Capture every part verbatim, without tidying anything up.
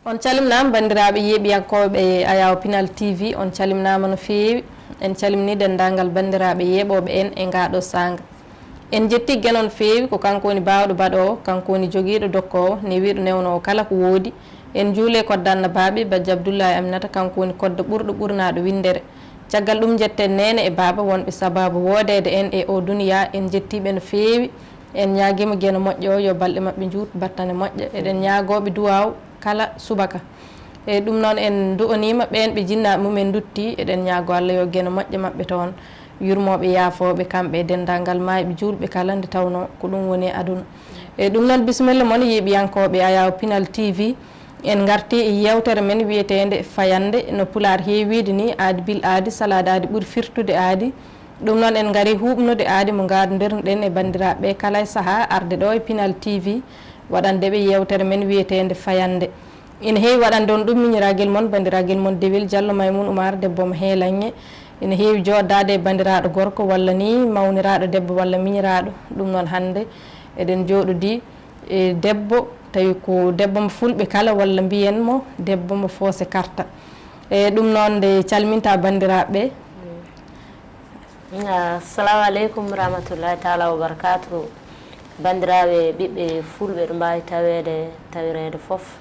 On calminaama, banndiraaɓe yeeɓiyankooɓe Ayaw Pinal T V, on calminaama no feewi. En calminii denndaangal banndiraaɓe yeeɓooɓe en e ngaa ɗoo saanga. En njettii Geno no feewi, ko kanko woni baawɗo baɗoowo, kanko woni jogiiɗo dokkoowo, newiiɗo newnoowo kala ko woodi. En njuulee kodda annabaaɓe, Bajjo Abdullahi Aminata, kanko woni kodda ɓurɗo ɓurnaaɗo winndere. Caggal ɗum, njetten neene e baaba wonɓe sabaabu woodeede en e oo duniyaa, en njettii ɓe no feewi. En ñaagii mo Geno moƴƴo o, yo balɗe maɓɓe njuut, battane moƴƴa. Eɗen ñaagoo ɓe duwaaw kala subaka. E ɗum noon, en ndu'oniima ɓeen ɓe jinnaaɓe mum en nduttii, eɗen ñaagoo Allah yo Geno moƴƴa maɓɓe toon, yurmooɓe, yaafooɓe, kamɓe e denndaangal maayɓe juulɓe kala, nde tawnoo ko ɗum woni e aduna. E ɗum noon, bisimilla mon, yeeɓiyankooɓe Ayaw Pinal T V, en ngartii e yeewtere men wiyeteende Fayannde. No Pulaar heewiide ni, aadi bil aadi, salaade aadi ɓuri firtude aadi. Ɗum noon, en ngarii huuɓnude aadi mo ngaadondirno-ɗen e banndiraaɓe ɓe kala e sahaa arde ɗo e Pinal T V, waɗande ɓe yeewtere men wiyeteende Fayannde. Ina heewi waɗande on ɗum miñiraagel mon, banndiraagal mon Dewel Jallo Maymuun Umaar, debbo mo Heelaŋŋe. Ina heewi jooɗdaade e banndiraaɗo gorko walla ni mawniraaɗo debbo walla miñiraaɗo. Ɗum noon, hannde eɗen njooɗodii e debbo, tawi ko debbo mo fulɓe kala walla mbiyen mo debbo mo Foose Karta. E ɗum noon, nde calminta banndiraaɓe ɓe. Assalamu aleykum rahmatullahi taala wa barakatuhu. Banndiraaɓe ɓiɓɓe fulɓe ɗo mbaawi taweede, tawireede fof,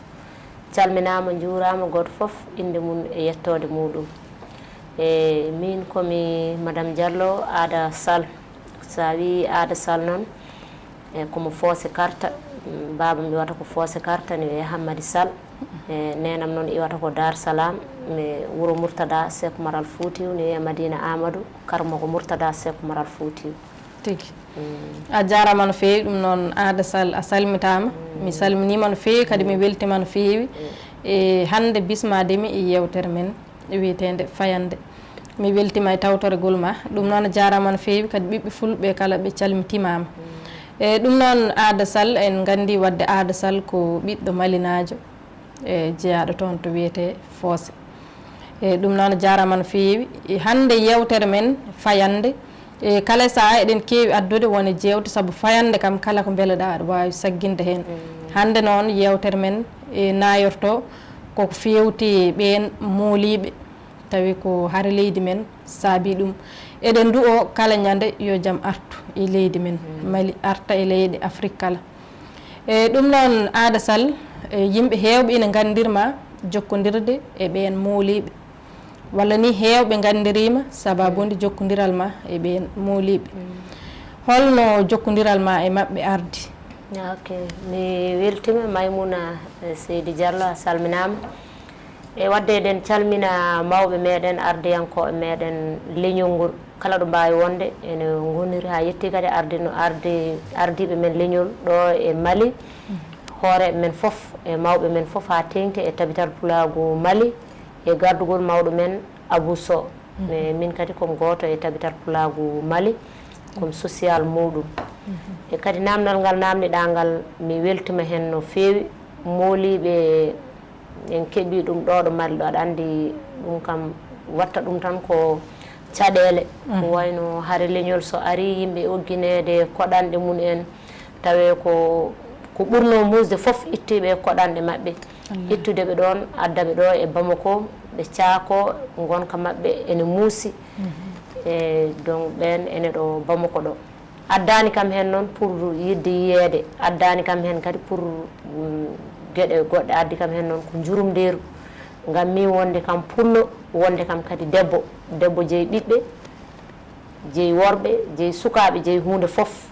calminaama, njuuraama, gooto fof innde mum e yettoode muuɗum. E miin ko mi Madame Diallo Aada Sall. So a wii Aada Sall noon, e ko mo Foose Karta. Baaba am iwata ko Foose Karta, ne wiyee Hammadi Sall. E neenam noon iwata ko Dar Salam, mi wuro Murtada Seek Maral Fuutiyu, ne wiyee Madina Amadou, karmo ko Murtada Seek Maral Fuutiyu. Tigi. A jaaraama no feewi, ɗum noon Aada Sall, a salmitaama. Mi salminiima no feewi, kadi mi weltiima no feewi. E hannde bismaade mi e yeewtere men wiyeteende Fayannde. Mi weltiima e tawtoregol ma. Ɗum noon a jaaraama no feewi, kadi ɓiɓɓe fulɓe kala ɓe calmitimaama. E ɗum noon Aada Sall, en nganndi waɗde Aada Sall ko ɓiɗɗo malinaajo, e jeyaaɗo toon to wiyetee Foose. E ɗum noon a jaaraama no feewi. E hannde yeewtere men Fayannde, e kala sahaa eɗen keewi addude wone jeewte, sabu fayannde kam kala ko mbeleɗaa aɗa waawi sagginde heen. Hannde noon yeewtere men e naayorto koko feewti ɓeen mooliiɓe, tawi ko hare leydi men saabii ɗum. Eɗen ndu'oo kala ñande yo jam artu e leydi men, Mali arta e leyɗe Afrik kala. E ɗum noon Aada Sall, e yimɓe heewɓe ina nganndirma jokkondirde e ɓeen mooliiɓe, walla ni heewɓe nganndiriima sababude jokkondiral ma e ɓeen mooliiɓe. Holno jokkondiral ma e maɓɓe ardi? Ok, mi weltiima Maymuna, e Seydi Diallo, a salminaama. E waɗde eɗen calmina mawɓe meɗen, ardiyankooɓe meɗen leñol ngol, kala ɗo mbaawi wonde, ene ngoniri haa yetti kadi ardino-, ardi-, ardiiɓe men leñol ɗo e Mali, hooreeɓe men fof e mawɓe men fof haa teeŋti e Tabital Pulaagu Mali e gardugol mawɗo men Abuu Soh. E miin kadi ko mi gooto e Tabital Pulaagu Mali, ko mi social muuɗum. E kadi naamndal ngal naamniɗaa ngal, mi weltiima heen no feewi. Mooliiɓe en keɓii ɗum ɗo ɗo Mali ɗo, aɗa anndi ɗum kam watta ɗum tan ko caɗeele. Ko wayno hare leñol so arii, yimɓe oggineede koɗanɗe mum en, tawee ko, ko ɓurnoo muusde fof ittii ɓe koɗanɗe maɓɓe. Ittude ɓe ɗoon, adda ɓe ɗo e Bamako, ɓe caako, ngonka maɓɓe ene muusi. E donc ɓeen ene ɗo Bamako ɗo. Addaani kam heen noon pour yiɗde yiyeede, addaani kam heen kadi pour, mm, geɗe goɗɗe, addi kam heen noon ko njurumdeeru. Ngam miin wonde kam pullo, wonde kam kadi debbo, debbo jeyi ɓiɓɓe, jeyi worɓe, jeyi sukaaɓe, jeyi huunde fof.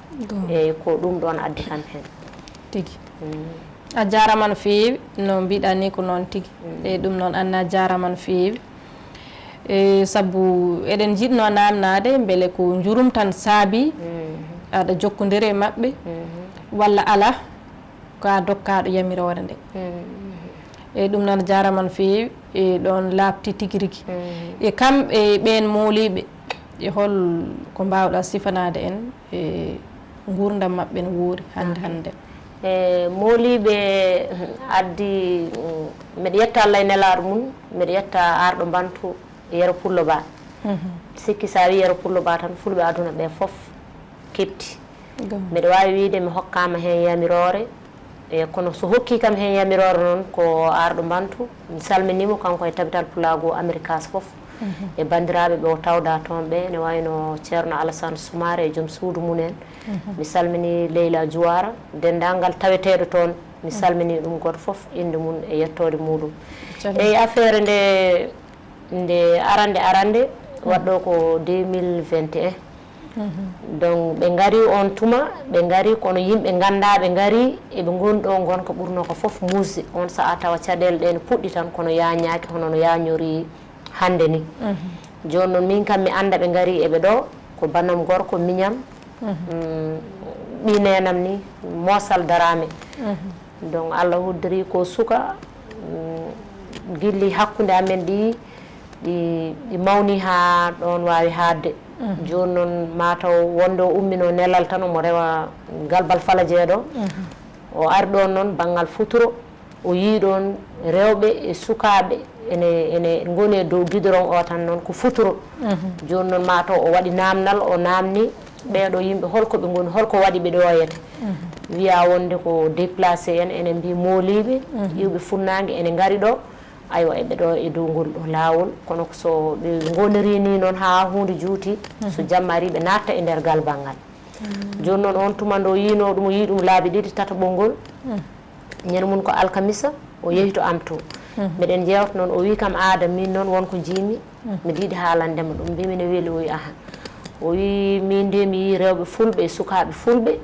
Eeyi, ko ɗum ɗoon addi kam heen. Tigi. A jaaraama no feewi, no mbiɗa ni ko noon tigi. E ɗum noon, Anna, a jaaraama no feewi. E sabu eɗen njiɗno naamnaade mbele ko njurum tan saabi aɗa jokkondiri e maɓɓe, walla alaa, ko a dokkaaɗo yamiroore nde? E ɗum noon, a jaaraama no feewi, e ɗoon laaɓti tigi rigi. E kam e ɓeen mooliiɓe, e hol ko mbaawɗa sifanaade en e nguurndam maɓɓe no woori hannde hannde? E mooliiɓe addi, mm, mbeɗa yetta Allah e nelaaɗo mum, mbeɗa yetta Aarɗo Mbantu, Yero Pullo Ba. Sikki so a wii Yero Pullo Ba tan, fulɓe aduna ɓe fof keɓti. Mbeɗa waawi wiyde mi hokkaama heen yamiroore, E kono so hokki kam heen yamiroore noon ko arɗo Mbantu. Mi salminii mo kanko e Tabital Pulaagu Amerikas fof. E banndiraaɓe ɓe o tawda toon ɓe, ene wayno Ceerno Alassane Soumaré e joom suudu mum en. Mi salminii Leyla Juwaara, denndaangal taweteeɗo toon. Mi salminii ɗum gooto fof innde mum e yettoode muɗum. Eyi, affaire nde, nde arande arande, waɗɗo ko deux mille vingt et un. Donc, ɓe ngari on tuma, ɓe ngari kono yimɓe nganndaa ɓe ngari, eɓe ngoni ɗo ngonka ɓurno ko fof muusde. On sa'a tawa caɗeele ɗe ne puɗɗi tan kono yaañaaki hono no yaañori hannde ni. Jooni noon min kam mi annda ɓe ngari eɓe ɗo, ko bannam gorko miñam, mm, ɓii neenam ni, Moosal Daraame. Donc Allah hoddiri ko suka, mm, gilli hakkunde amen ɗi, ɗi, ɗi mawni haa ɗoon waawi haaɗde. Jooni noon mataw wonde o ummino nelal tan omo rewa Galbal Fala Jeeɗo. O ari ɗoon noon banngal futuro, o yii ɗoon rewɓe e sukaaɓe ene, ene ngoni e dow gidoron o tan noon ko futuro. Jooni noon mataw o waɗi naamnal, o naamni ɓeeɗo yimɓe holko ɓe ngoni, holko waɗi ɓe ɗo yete. Wiya wonde ko déplacé en, ene mbi mooliiɓe, iwɓe funnaange ene ngari ɗo. Aywa, eɓe ɗo e dow ngol ɗo laawol, kono so ɓe ngoniri ni noon haa huunde juuti, so jamma ari ɓe natta e nder galbal ngal. Jooni noon on tuma nde o yiino ɗum, o yii ɗum laabi ɗiɗi, tataɓol ngol. Ñande mum ko alkamisa, o yehi to am to. Meɗen jeewta noon, o wii kam, "Aada, min noon won ko njiimi, miɗa yiɗi haalande ma ɗum." Mbimi, "Ne weli?" O wii, "Aha." O wii, "Min de mi yii rewɓe fulɓe e sukaaɓe fulɓe."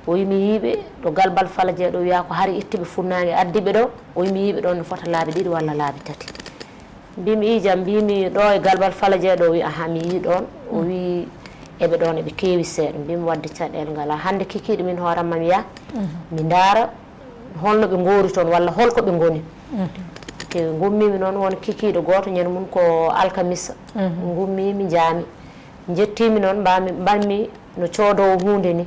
O wii, "Mi yii ɓe ɗo Galbal Fala Jeeɗo, wiya ko hari itti ɓe funnaange addi ɓe ɗo." O wii, "Mi yii ɓe ɗoon no fota laabi ɗiɗi walla laabi tati." Mbimi, "Ii jam," mbimi, "ɗo e Galbal Fala Jeeɗo?" O wii, "Aha, mi yii ɗoon." O wii, "Eɓe ɗoon eɓe keewi seeɗa." Mbimi, "Waɗde caɗeele ngalaa. Hannde kikiiɗe min hooram ma mi yaha, mi ndaara holno ɓe ngoori toon walla holko ɓe ngoni." Te ngummimi noon won kikiiɗo gooto, ñande mum ko alkamisa. Ngummimi, njaami. Njettiimi noon, mbaami, mbaɗmi no coodoowo huunde ni.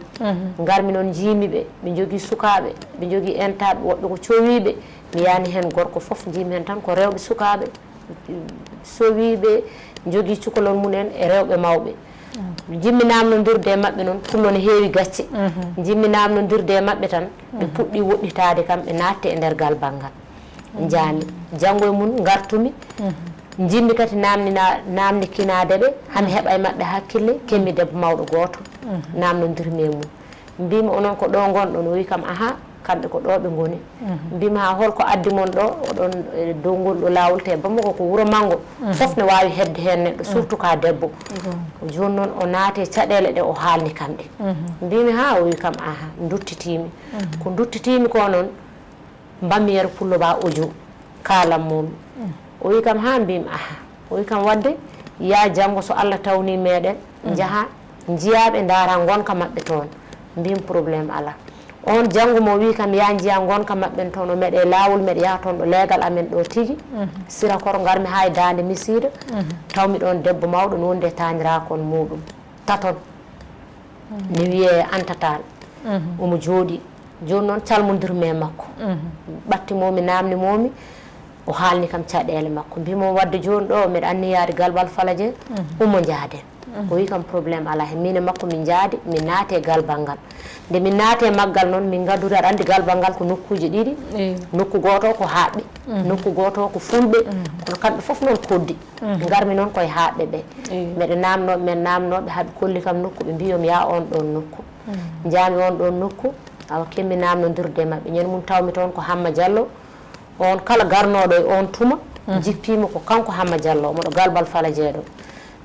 Ngarmi noon, njiimi ɓe, ɓe njogii sukaaɓe, ɓe njogii entaaɓe, woɓɓe ko cowiiɓe. Mi yaani heen gorko fof, njiimi heen tan ko rewɓe sukaaɓe, sowiiɓe, njogii cukalon mum en e rewɓe mawɓe. Njimmi naamnondirde e maɓɓe noon, pullo ne heewi gacce. Njimmi naamnondirde e maɓɓe tan, ɓe puɗɗi woɗɗitaade kam, ɓe naatti e nder galbal ngal. Njaami. Janngo e mum ngartumi. Njimmi kadi naamnina-, naamnikinaade ɓe, hami heɓa e maɓɓe hakkille, kemmi debbo mawɗo gooto. Naamnondirmi e mum. Mbimi, "Onon ko ɗo ngonɗon?" O wi kam, "Aha, kamɓe ko ɗo ɓe ngoni." Mbimi, "Ha holko addi mon ɗo? Oɗon e dow ngol ɗo laawol, te Bamako ko wuro manngo. Fof ne waawi heɓde heen neɗɗo, surtout ka debbo." Jooni noon o naati e caɗeele ɗe o haalni kam ɗe. Mbimi, "Ha?" O wi kam, "Aha, nduttitiimi." Ko nduttitiimi ko noon, mbammi Yero Pullo Ba audio, kaalan mum. O wi kam, "Ha?" Mbimi, "Aha." O wi kam, "Waɗde, yaa janngo so Allah tawni meɗen, njaha, njiyaa ɓe, ndaara ngonka maɓɓe toon." Mbimi, "Problème alaa." On janngo mo wi kam, "Yaa njiyaa ngonka maɓɓe toon," o meɗe laawol, meɗe yaha toon ɗo leegal amen ɗo tigi. Sira koro ngarmi haa e daande misiida, tawmi ɗoon debbo mawɗo no wondi e taaniraakon muɗum. Taton. Ne wiyee Anta Tall. Omo jooɗii. Jooni noon calmondirmi e makko. Ɓatti momi, naamni momi, o haalni kam caɗeele makko. Mbimo, "Waɗde jooni ɗo, mbeɗa anni yaade Galbal Fala Jeeɗo, ummo njaaden." O wi kam, "Problème alaa heen." Min e makko min njaadi, min naati e galbal ngal. Nde min naati e maggal noon, min ngaddude, aɗa anndi galbal ngal ko nokkuuji ɗiɗi. Nokku gooto ko haaɓɓe, nokku gooto ko fulɓe. Kono kamɓe fof noon koddi. Ngarmi noon koye haaɓɓe ɓe. Mbeɗa naamnoo, min naamnoo ɓe, haa ɓe kolli kam nokku, ɓe mbiyomi, "Yaa on ɗoon nokku." Njaami on ɗoon nokku, awa kemmi naamnondirde e maɓɓe. Ñande mum tawmi toon ko Hamma Diallo. On kala garnooɗo e on tuma, jippiima ko kanko Hamma Diallo, omo ɗo Galbal Fala Jeeɗo.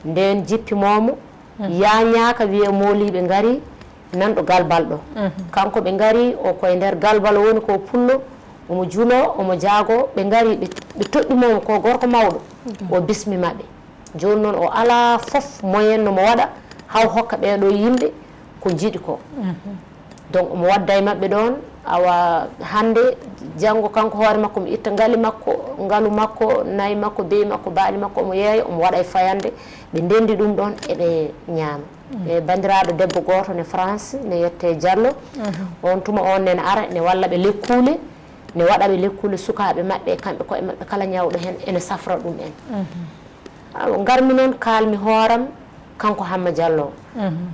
Ndeen jippimoomo, yaañaaka wiyee mooliiɓe ngarii, nan ɗo galbal ɗo. Kanko ɓe ngari, o koye nder galbal woni ko pullo, omo juloo, omo jaagoo, ɓe ngari, ɓe, ɓe toɗɗi mo, ko gorko mawɗo, o bismi maɓɓe. Jooni noon o alaa fof moyen no mo waɗa, haw hokka ɓee ɗo yimɓe ko njiɗi ko. Donc omo wadda e maɓɓe ɗoon, awa hannde, janngo kanko hoore makko, omo itta ngali makko, ngalu makko, nayi makko, beyi makko, baali makko, omo yeeya, omo waɗa e fayannde, ɓe ndenndi ɗum ɗoon, eɓe ñaama. E banndiraaɗo debbo gooto ne France, ne yette Diallo. On tuma on nen ara, ne walla ɓe lekkuule, ne waɗa ɓe lekkuule sukaaɓe maɓɓe, kamɓe koye maɓɓe kala ñawɗo heen ene safra ɗum en. Awa, ngarmi noon, kaalmi hooram, kanko Hamma Diallo.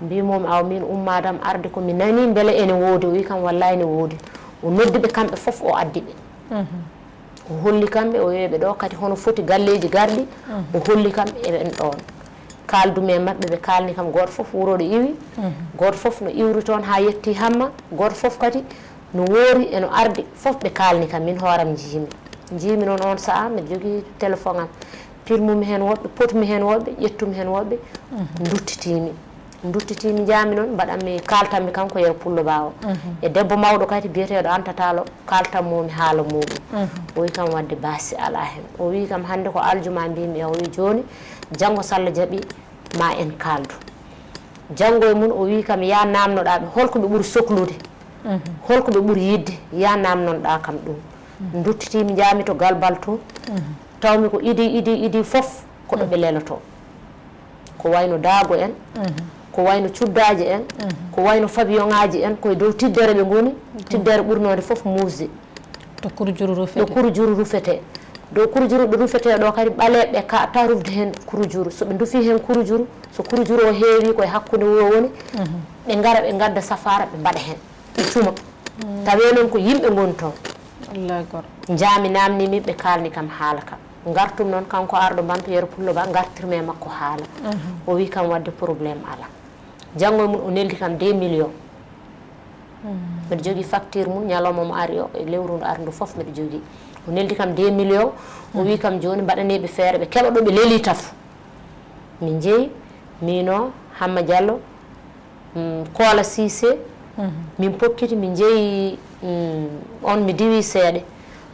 Mbimomi, awa min ummaadam arde ko mi nani, mbele ene woodi? O wi kam, wallahi ne woodi. O noddi ɓe kamɓe fof, o addi ɓe. O holli kamɓe, o wiyi ɓe ɗo kadi hono foti galleeji garɗi, o holli kam eɓen ɗoon. Kaaldumi e maɓɓe, ɓe kaalni kam gooto fof wuro ɗo iwi, gooto fof no iwri toon haa yetti Hamma, gooto fof kadi no woori e no ardi, fof ɓe kaalni kam, min hooram njiimi. Njiimi noon oon sahaa, mbiɗa jogii téléphone am, pirmumi heen woɓɓe, potmi heen woɓɓe, ƴettumi heen woɓɓe, nduttitiimi. Nduttitiimi, njaami noon, mbaɗanmi, kaaltanmi kanko Yero Pullo Ba o. E debbo mawɗo kadi biyeteeɗo Anta Tall o, kaaltanmoomi haala muuɗum. O wi kam waɗde baasi alaa heen. O wi kam hannde ko aljuma mbimi e, o wi jooni, janngo so Allah jaɓi ma en kaaldu. Janngo e mum o wi kam ya naamnoɗaa ɓe holko ɓe ɓuri soklude, holko ɓe ɓuri yiɗde, ya naamnonɗaa kam ɗum. Nduttitiimi njaami to Galbal to, tawmi ko idii, idii, idii fof ko ɗo ɓe lelotoo. Ko wayno daago en, ko wayno cuddaaje en, ko wayno fabiyoŋaaji en, koye dow tiddere ɓe ngoni, tiddere ɓurnoonde fof muusde. To kurjuru rufete. Ɗo kurjuru rufete. Dow kurjuru ɗo rufete ɗo kadi ɓaleeɓe ka ta rufde heen kurjuru. So ɓe ndufi heen kurjuru, so kurjuru o heewi koye hakkunde wuro woni, ɓe ngara ɓe ngadda safaara ɓe mbaɗa heen. Ɓe cuma. Tawee noon ko yimɓe ngoni toon. Allahu akbar. Njaami naamnimi ɓe kaalni kam haala ka. Ngartum noon kanko arɗo mbanto Yero Pullo Ba, ngartirmi e makko haala. O wi kam waɗde problème alaa. Janngo e mum o neldi kam deux millions. Mbeɗa jogii facture mum, ñalawma mo ari o, e lewru ndu ari ndu fof mbeɗa jogii. O neldi kam deux millions, o wi kam jooni mbaɗaneeɓe feere ɓe keɓa ɗo ɓe leli tafu. Min njehi, miino, Hamma Diallo, mm, Koola Siise, min pokkiti, min njehi, mm, on mi diwi seeɗa.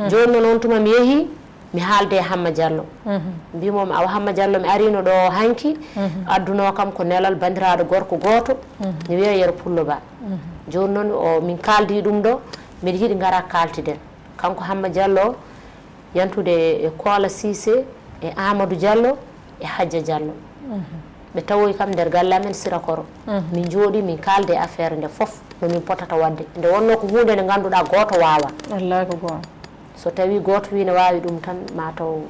Jooni noon on tuma mi yehi, mi haalde e Hamma Diallo. Mbimomi, awa Hamma Diallo, mi arino ɗo hanki, adduno kam ko nelal bandiraaɗo gorko gooto, mi wiya Yero Pullo Ba. Jooni noon o, min kaaldi ɗum ɗo, mbiɗa yiɗi ngara kaaltiden. Kanko Hamma Diallo, yantude e Koola Siise, e Amadou Diallo, e Hajja Diallo. Ɓe tawoyi kam nder galle amen Sira Koro. Min njooɗi, min kaaldi e affaire nde fof, no min potata waɗde. Nde wonno ko huunde nde ngannduɗaa gooto waawaa. Wallaahi ko goonga. So tawii gooto wii ne waawi ɗum tan, ma taw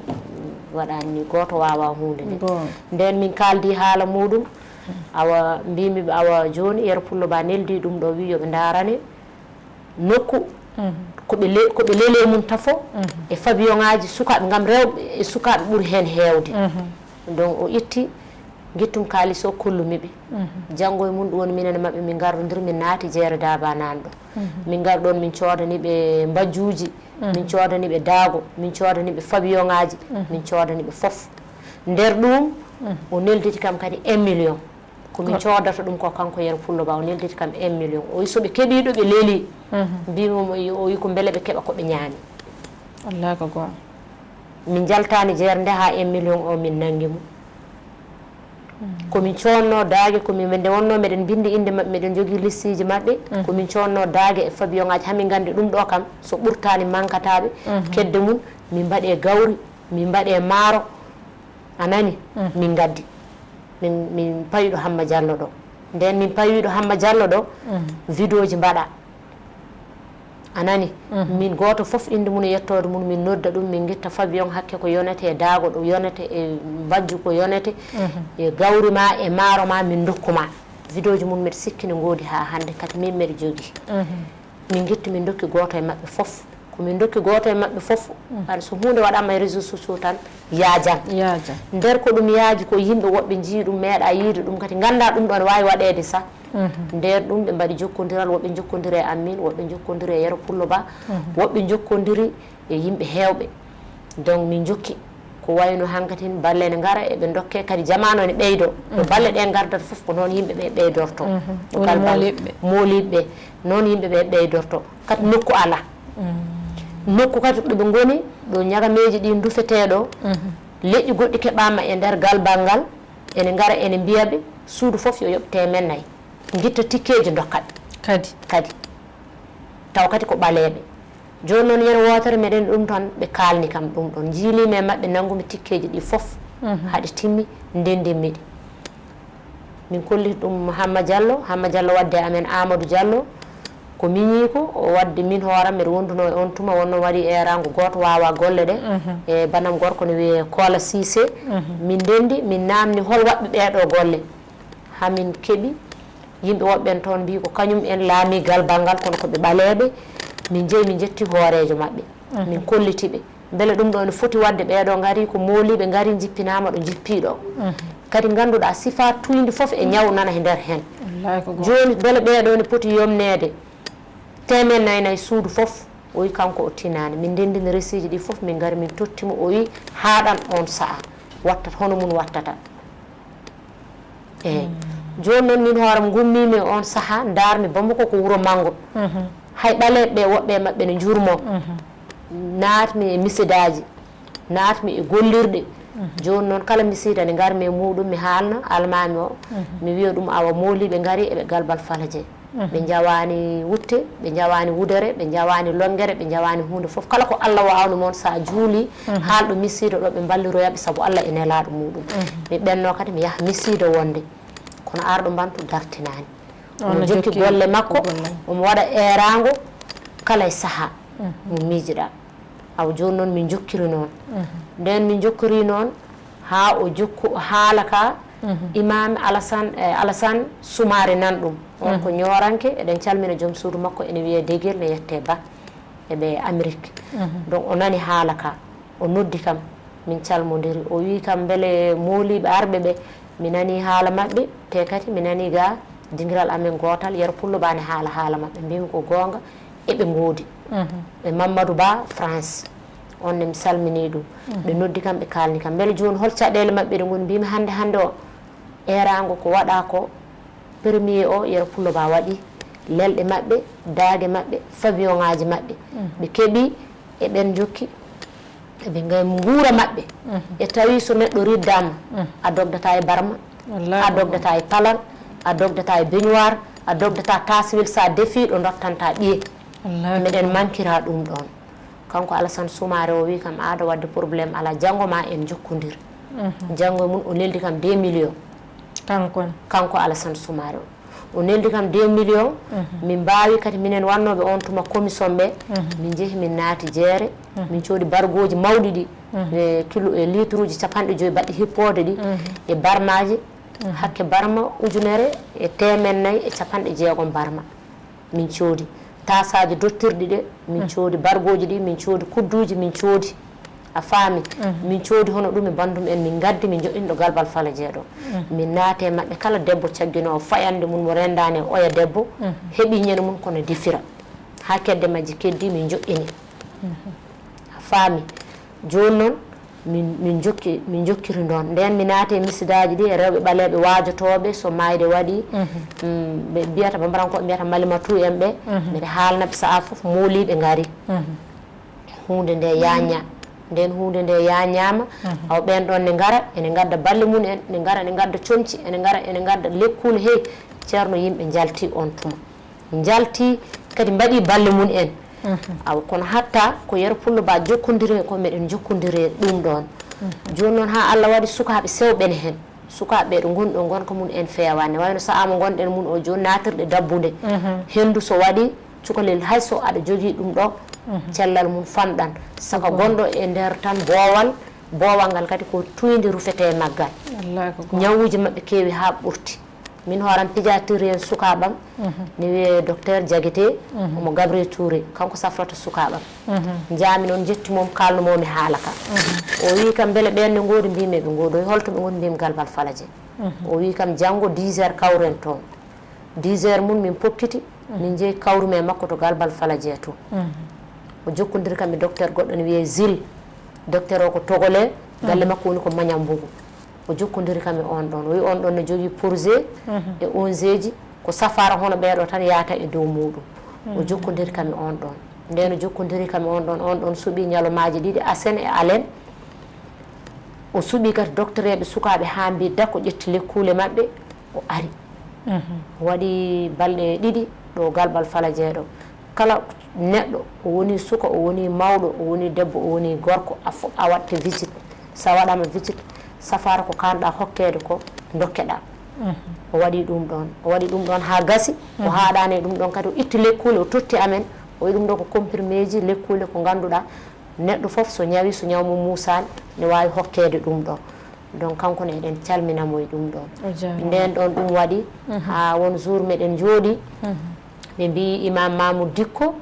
waɗaani ni, gooto waawaa huunde nde. Goonga. Ndeen min kaaldi haala muuɗum, awa mbimi ɓe, awa jooni Yero Pullo Ba neldi ɗum ɗo, wii yo ɓe ndaarane nokku ko ɓe le-, ko ɓe leli mum tafo e fabiyoŋaaji sukaaɓe, ngam rewɓe e sukaaɓe ɓuri heen heewde. Donc o itti ngittum kaalis o kollumi ɓe. Janngo e mum ɗum woni minen e maɓɓe min ngardodiri, min naati Jeere Daaba nanɗo. Min ngari ɗoon min coodani ɓe mbajjuuji, min coodani ɓe daago, min coodani ɓe fabiyoŋaaji, min coodani ɓe fof. Nder ɗum o nelditi kam kadi un million. Ko min coodata ɗum ko kanko Yero Pullo Ba, o nelditi kam un million. O wi so ɓe keɓii ɗo ɓe leli, mbimi mo, o wi ko mbele ɓe keɓa ko ɓe ñaami. Wallaahi ko goonga. Min njaltaani jeere nde haa un million o min nanngi mo. Ko min coodno daage, ko min, nde wonno meɗen mbinndi innde maɓɓe, meɗen njogii listiiji maɓɓe, ko min coodno daage e fabiyoŋaaji, haa min nganndi ɗum ɗo kam, so ɓurtaani mankataaɓe, kedde mum, min mbaɗe gawri, min mbaɗe maaro, a nani? Min ngaddi. Min, min pawi ɗo Hamma Diallo ɗo. Nden min pawi ɗo Hamma Diallo ɗo, vidéoji mbaɗa. A nani? Min gooto fof innde mum e yettoode mum, min nodda ɗum, min ngitta fabiyoŋ hakke ko yonete e daago ɗo, yonete e mbajju ko yonete, e gawri ma, e maaro ma, min ndokku ma. Vidéoji mum mbeɗa sikki ne ngoodi haa hannde, kadi min mbeɗa jogii. Min ngitti, min ndokki gooto e maɓɓe fof. Ko min ndokki gooto e maɓɓe fof, aɗa, so huunde waɗaama e réseaux sociaux tan, yaajan. Yaajan. Nder ko ɗum yaaji ko yimɓe woɓɓe njii ɗum, meeɗa yiide ɗum, kadi ngannda ɗum ɗo ne waawi waɗeede sah. Nder ɗum ɓe mbaɗi jokkondiral, woɓɓe njokkondiri e am min, woɓɓe njokkondiri e Yero Pullo Ba, woɓɓe njokkondiri e yimɓe heewɓe. Donc min njokki. Ko wayno hankatin balle ne ngara eɓe ndokke, kadi jamaanu ene ɓeydo. No balle ɗe ngardata fof ko noon yimɓe ɓe ɓeydorto. Woni moolidɓe. Moolidɓe. Noon yimɓe ɓe ɓeydorto. Kadi nokku ala. Nokku kadi ɗo ɓe ngoni, ɗo ñagameeji ɗi ndufetee ɗo, leƴƴi goɗɗi keɓaama e nder galbal ngal, ene ngara ene mbiya ɓe, suudu fof yo yoɓ teemen nayi. Ngitta tikkeeji ndokka ɓe. Kadi. Kadi. Taw kadi ko ɓaleeɓe. Jooni noon, yen wootere meɗen ɗum tan, ɓe kaalni kam ɗum ɗon. Njiilimi e maɓɓe, nanngumi tikkeeji ɗi fof. Haɗi timmi, ndenndinmi ɗi. Min kolli ɗum Hamma Diallo. Hamma Diallo wadde amen Amadou Diallo. Ko miñiiko, o wadde min hooram, mbeɗa wonduno e on tuma, wonno waɗi eeraango gooto waawa golle ɗe. E banam gorko ne wiyee Koola Siise. Min ndenndi, min naamni hol waɗɓe ɓee ɗoo golle. Hamin keɓi yimɓe woɓɓe en toon mbii ko kañum en laami galbal ngal, kono ko ɓe ɓaleeɓe. Min njehi, min njetti hooreejo maɓɓe, min kolliti ɓe. Mbele ɗum ɗo ne foti waɗde, ɓeeɗo ngari ko mooliiɓe, ngari njippinaama ɗo njippii ɗo. Kadi ngannduɗaa sifaa tuyndi fof e ñaw nana e nder heen. Jooni, mbele ɓeeɗo ne poti yomneede teemen nayi nayi suudu fof? O wi kanko o tinaani. Min ndenndini resiiji ɗi fof, min ngari min totti mo. O wi haaɗan oon sahaa, wattat hono mum wattata. Eeyi. Jooni noon, min hooram ngummiimi e oon sahaa, ndaarmi Bamako ko wuro manngo. Hay ɓaleeɓe ɓe, woɓɓe e maɓɓe ne njurmoo. Naatmi e misidaaji, naatmi e gollirɗe. Jooni noon, kala misiida nde ngarmi e muuɗum, mi haalna almaami o, mi wiya ɗum, awa, mooliiɓe ngari eɓe Galbal Falaje. Ɓe njawaani wutte, ɓe njawaani wudere, ɓe njawaani lonngere, ɓe njawaani huunde fof. Kala ko Allah waawni mon, so a juulii, haalɗo misiido ɗo, ɓe mballiroya ɓe sabu Allah e nelaaɗo muuɗum. Mi ɓenno kadi mi yaha misiido wonde, kono arɗo Mbantu dartinaani. Omo jokki golle makko, omo waɗa eeraango kala e sahaa mo miijiɗaa. Awa jooni noon min njokkiri noon. Ndeen min njokkiri noon haa o jokku haala ka Imaam Alasan, eh, Alasan Sumaare nan ɗum. On ko ñooranke, eɗen calmina joom suudu makko, ene wiyee Degel, ne yettee Ba, eɓe Amérique. Donc o nani haala ka, o noddi kam, min calmondiri. O wii kam mbele mooliiɓe arɓe ɓe, mi nani haala maɓɓe, te kadi mi nani ga dingiral amen gootal, Yero Pullo Ba ne haala haala maɓɓe. Mbimi ko goonga, eɓe ngoodi. E Mamadou Ba France, on ne mi salminii ɗum. Ɓe noddi kam, ɓe kaalni kam. Mbele jooni hol caɗeele maɓɓe ɗe ngoni? Mbimi hannde hannde o, eeraango ko waɗaa ko, premier o, Yero Pullo Ba waɗi lelɗe maɓɓe, daage maɓɓe, fabiyoŋaaji maɓɓe. Ɓe keɓi, e ɓen njokki, eɓe ngam nguura maɓɓe. E tawi so neɗɗo riddaama, a dogdata e barma, a dogdata e palan, a dogdata e beñuwaar, a dogdata taaswel, so a defii ɗo dottantaa ɓiye. Meɗen mankira ɗum ɗoon. Kanko Alassane Soumaré o wii kam, aɗa waɗde problème alaa, janngo ma en njokkondir. Janngo e mum o neldi kam deux millions. Kanko ne? Kanko Alassane Soumaré o. O neldi kam deux millions. Min mbaawi kadi minen wannooɓe on tuma commission ɓe. Min njehi min naati jeere. Min coodi bargooji mawɗi ɗi. E kilo, e litre uji capanɗe joyi baɗɗi hippoode ɗi. E barmaaji, hakke barma ujunere e teemen nayi e capanɗe jeegom barma. Min coodi taasaaji dottirɗi ɗe, min coodi bargooji ɗi, min coodi kudduuji, min coodi. A faami? Min coodi hono ɗum e banndum en, min ngaddi, min njoɗɗini ɗo Galbal Fala Jeeɗo. Min naati e maɓɓe, kala debbo cagginoowo fayannde mum mo renndaani e oya debbo, heɓi ñande mum kono defira. Haa kedde majji keddi, min njoɗɗini. A faami? Jooni noon, min, min jokki, min jokkiri ɗoon. Ndeen mi naati e misidaaji ɗi e rewɓe ɓaleeɓe waajotooɓe, so maayde waɗii, mm, ɓe mbiyata, bambarankooɓe mbiyata malimatu en ɓe, mbeɗa haalna ɓe sahaa fof, mooliiɓe ngari. Huunde nde yaañaa. Ndeen huunde nde yaañaama, awa ɓeen ɗoon ne ngara, ene ngadda balle mum en, ne ngara, ne ngadda comci, ene ngara, ene ngadda lekkuule, hey, Ceerno, yimɓe njalti on tuma. Njalti kadi mbaɗi balle mum en. Awa, kono hatta ko Yero Pullo Ba jokkondiri ko meɗen jokkondiri ɗum ɗoon. Jooni noon haa Allah waɗi sukaaɓe sewɓe ne heen. Sukaaɓe ɓe ɗo ngoni ɗo, ngonka mum en feewaani. Ne wayno sahaa mo ngonɗen mum o jooni, naatirɗe dabbunde. Henndu so waɗi, cukalel, hay so aɗa jogii ɗum ɗo, cellal mum famɗan. Saka gonɗo e nder tan boowal, boowal ngal kadi ko tuuyndi rufetee e maggal. Ñawuuji maɓɓe keewi haa ɓurti. Min hooram pijatiri en sukaaɓam, ne wiyee docteur Diaguité, omo Gabriel Touré, kanko safrata sukaaɓam. Njaami noon, njetti mum, kaalnu mum mi haala ka. O wii kam, mbele ɓeen ne ngoodi? Mbimi eɓe ngoodi. O wii, holto ɓe ngoni? Mbimi Galbal Fala Jeeɗo. O wii kam, janngo dix heures kawren toon. Dix heures mum min pokkiti, min njehi kawrumi e makko to Galbal Fala Jeeɗo to. O jokkondiri kam e docteur goɗɗo ne wiyee Zil. Docteur o ko Togolais, galle makko woni ko Mañambugu. O jokkondiri kam e on ɗon. O wi on ɗon ne jogii projet e ongeeji, ko safaara hono ɓeeɗo tan yaata e dow muuɗum. O jokkondiri kam e on ɗon. Ndeen o jokkondiri kam e on ɗon, on ɗon suɓii ñalawmaaji ɗiɗi, Asen e Alen. O suɓii kadi doktoreeɓe sukaaɓe haa mbii dako, ƴetti lekkuule maɓɓe, o ari. O waɗi balɗe ɗiɗi ɗo Galbal Fala Jeeɗo. Kala neɗɗo, o woni suka, o woni mawɗo, o woni debbo, o woni gorko, a fo-, a waɗte visite. So a waɗaama visite, safaara ko kaanɗaa hokkeede ko, ndokkeɗaa. O waɗi ɗum ɗoon. O waɗi ɗum ɗoon haa gasi. O haaɗaani e ɗum ɗoon kadi, o itti lekkuule, o totti amen. O wi ɗum ɗo ko comprimé ji, lekkuule ko ngannduɗaa, neɗɗo fof so ñawi, so ñaw mum muusaani, ne waawi hokkeede ɗum ɗo. Donc, kanko ne eɗen calmina mo e ɗum ɗo. O jaaraama. Ndeen ɗoon ɗum waɗi, haa won jour meɗen njooɗi, ɓe mbii Imam Mamoud Dikko,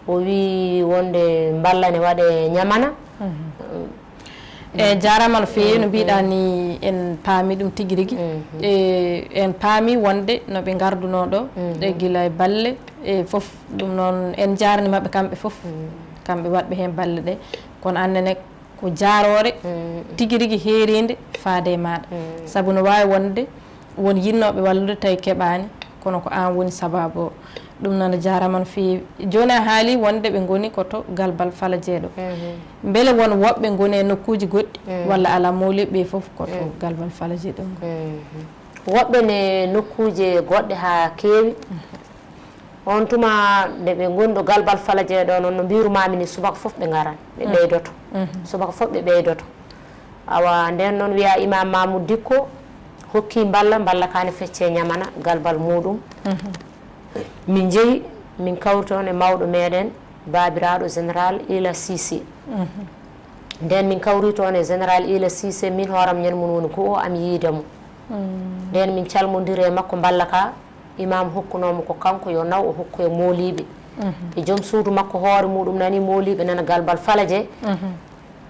O wii wonde mballa ne waɗe Ñamana. E jaaraama no feewi, no mbiɗa ni, en paami ɗum tigi rigi. E en paami wonde no ɓe ngarduno ɗo, ɗe gila e balle e fof. Ɗum noon, en jaarniima ɓe kamɓe fof, kamɓe waɗɓe heen balle ɗe. Kono aan nene, ko jaaroore tigi rigi heeriinde faade e maaɗa. Sabu no waawi wonde won yinnooɓe wallude, tawi keɓaani, kono ko aan woni sabaabu o. Ɗum noon, a jaaraama no feewi. Jooni a haali wonde ɓe ngoni ko to Galbal Fala Jeeɗo. Mbele won woɓɓe ngoni e nokkuuji goɗɗi, walla alaa, mawliiɓe ɓe fof ko to Galbal Fala Jeeɗo ngoni? Woɓɓe ne nokkuuje goɗɗe haa keewi. On tuma nde ɓe ngoni ɗo Galbal Fala Jeeɗo noon, no mbiirumaami ni, subaka fof ɓe ngaran, ɓe ɓeydoto. Subaka fof ɓe ɓeydoto. Awa, ndeen noon wiya Imaam Mamoud Dikko hokki mballa, mballa ka ne fecce Ñamana, Galbal muuɗum. Min njehi, min kawri toon e mawɗo meeɗen, baabiraaɗo Général Ila Cissé. Ndeen min kawri toon e Général Ila Cissé, min hooram ñande mum woni go'o am yiide mo. Ndeen min calmondiri e makko, mballa ka Imaam hokkunoo mo ko kanko yo naw, o hokku e mooliiɓe. E joom suudu makko hoore muuɗum nani mooliiɓe nana Galbal Fala Jeeɗo.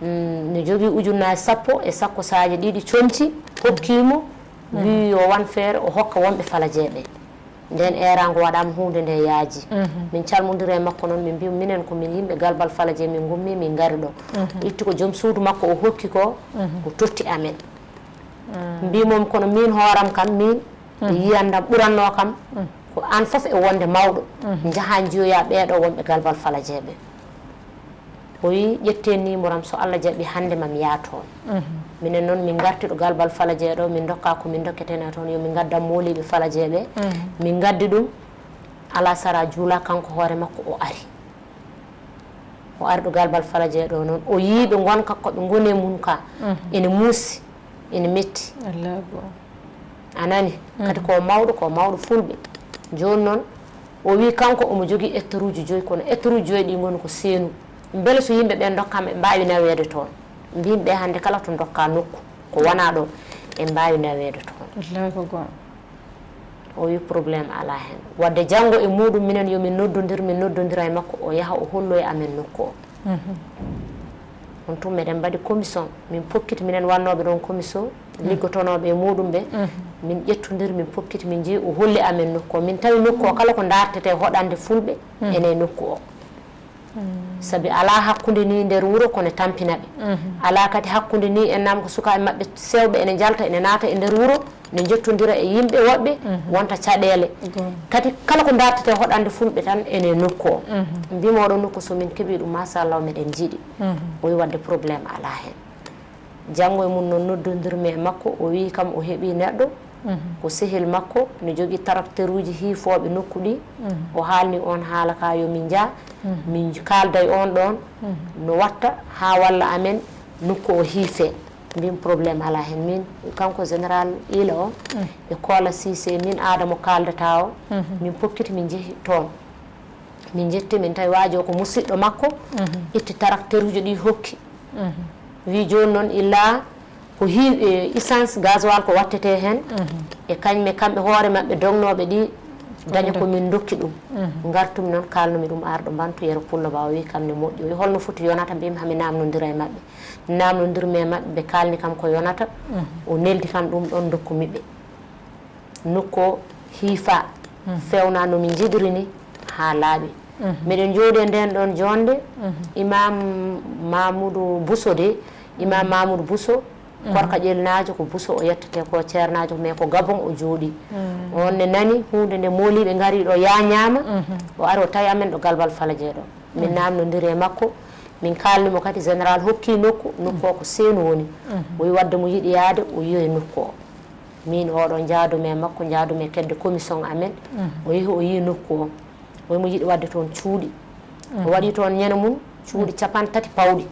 Mm, no jogii ujunnaaji sappo e sakkosaaji ɗiɗi comci, hokkii mo, wii yo wan feere o hokka wonɓe Fala Jeeɗo ɓe. Ndeen eeraango waɗaama, huunde nde yaaji. Min calmondiri e makko noon, min mbiyi mo minen ko min yimɓe Galbal Fala Jeeɗo, min ngummii, min ngari ɗo. O itti ko joom suudu makko o hokki ko, o totti amen. Mbii mo mi kono miin hooram kam, miin e yiyannde am ɓurannoo kam ko aan fof e wonde mawɗo, njahaa njiyoyaa ɓeeɗo wonɓe Galbal Fala Jeeɗo ɓe. O wii ƴetteen numéro am, so Alla jaɓii hannde ma mi yaha toon. Minen noon min ngarti ɗo Galbal Fala Jeeɗo, min ndokka ko min ndokketenoo toon, yo min ngaddan mooliiɓe Fala Jeeɗo ɓe. Min ngaddi ɗum, alaa sara juulaa, kanko hoore makko o ari. O ari ɗo Galbal Fala Jeeɗo noon, o yii ɓe ngonka ko ɓe ngoni e mum ka, ene muusi, ene metti. A nani? Kadi ko mawɗo, ko mawɗo fulɓe. Jooni noon, o wii kanko omo jogii hectareuji joyi, kono hectareuji joyi ɗi ngoni ko seenu. Mbele so yimɓe ɓe ndokkaama, ɓe mbaawi naweede toon? Mbiimi ɓe hannde kala to ndokkaa nokku, ko wonaa ɗo, ɓe mbaawi naweede toon. Wallaahi ko goonga. O wii problème alaa heen. Waɗde janngo e muuɗum minen yo min noddondir, min noddondira e makko, o yaha o holloya amen nokku o. On tuma meɗen mbaɗi commission, min pokkiti minen wannooɓe ɗoon commission, liggotonooɓe e muuɗum ɓe, min ƴettondir, min pokkiti, min njehi, o holli amen nokku o. Min tawi nokku o kala ko ndaartetee hoɗande fulɓe ene e nokku o. Sabi alaa hakkunde ni nder wuro ko ne tampina ɓe. Alaa kadi hakkunde ni en nam ko sukaaɓe maɓɓe sewɓe ene njalta, ene naata e nder wuro, ne njottondira e yimɓe woɓɓe, wonta caɗeele. Kadi kala ko ndaartetee hoɗande fulɓe tan ene nokku o. Mbii mo oɗo nokku so min keɓii ɗum, machallah, meɗen njiɗi. O wii waɗde problème alaa heen. Janngo e mum noon noddondirmi e makko, o wii kam o heɓii neɗɗo, ko sehil makko, no jogii tarakteruuji hiifooɓe nokku ɗi. O haalni oon haala ka yo min njah, min kaalda e oon ɗoon, no watta haa walla amen nokku o hiifee. Mbiimi problème alaa heen. Min, kanko Général Ila o, e Koola Siise, min aada mo kaaldata o, min pokkiti min njehi toon. Min njetti, min tawi waaji o ko musiɗɗo makko, itti tarakteruuji ɗi hokki. Wii jooni noon illa ko hi-, e, essence, gasoil ko wattete heen, e kañum e kamɓe hoore maɓɓe dognooɓe ɗi daña ko min ndokki ɗum. Ngartumi noon, kaalnumi ɗum arɗo Mbantu Yero Pullo Ba, o wii kam ne moƴƴi. O wii holno foti yonata, mbiimi hami naamnondira e maɓɓe. Naamnondirmi e maɓɓe, ɓe kaalni kam ko yonata. O neldi kam ɗum ɗoon, ndokkumi ɓe. Nokku o hiifa, fewna no min njiɗiri ni haa laaɓi. Miɗen njooɗi e ndeen ɗoon joonde, Imaam Mamoudou Bousso de, Imaam Mamoudou Bousso, Korka Ƴelnaajo ko Bousso o yettete ko, ceernaajo ko, mais ko Gabon o jooɗi. Oon ne nani huunde nde mooliiɓe ngari ɗo yaañaama, o ari o tawi amen ɗo Galbal Fala Jeeɗo. Min naamnondiri e makko, min kaalni mo kadi Général hokki nokku, nokku o ko seenu woni. O wii waɗde mo yiɗi yahde, o yiyoya nokku o. Min oɗo njaadumi e makko, njaadumi e kedde commission amen. O yehi, o yii nokku o. O wii mo yiɗi waɗde toon cuuɗi. O waɗi toon ñande mum cuuɗi capanɗe tati pawɗi.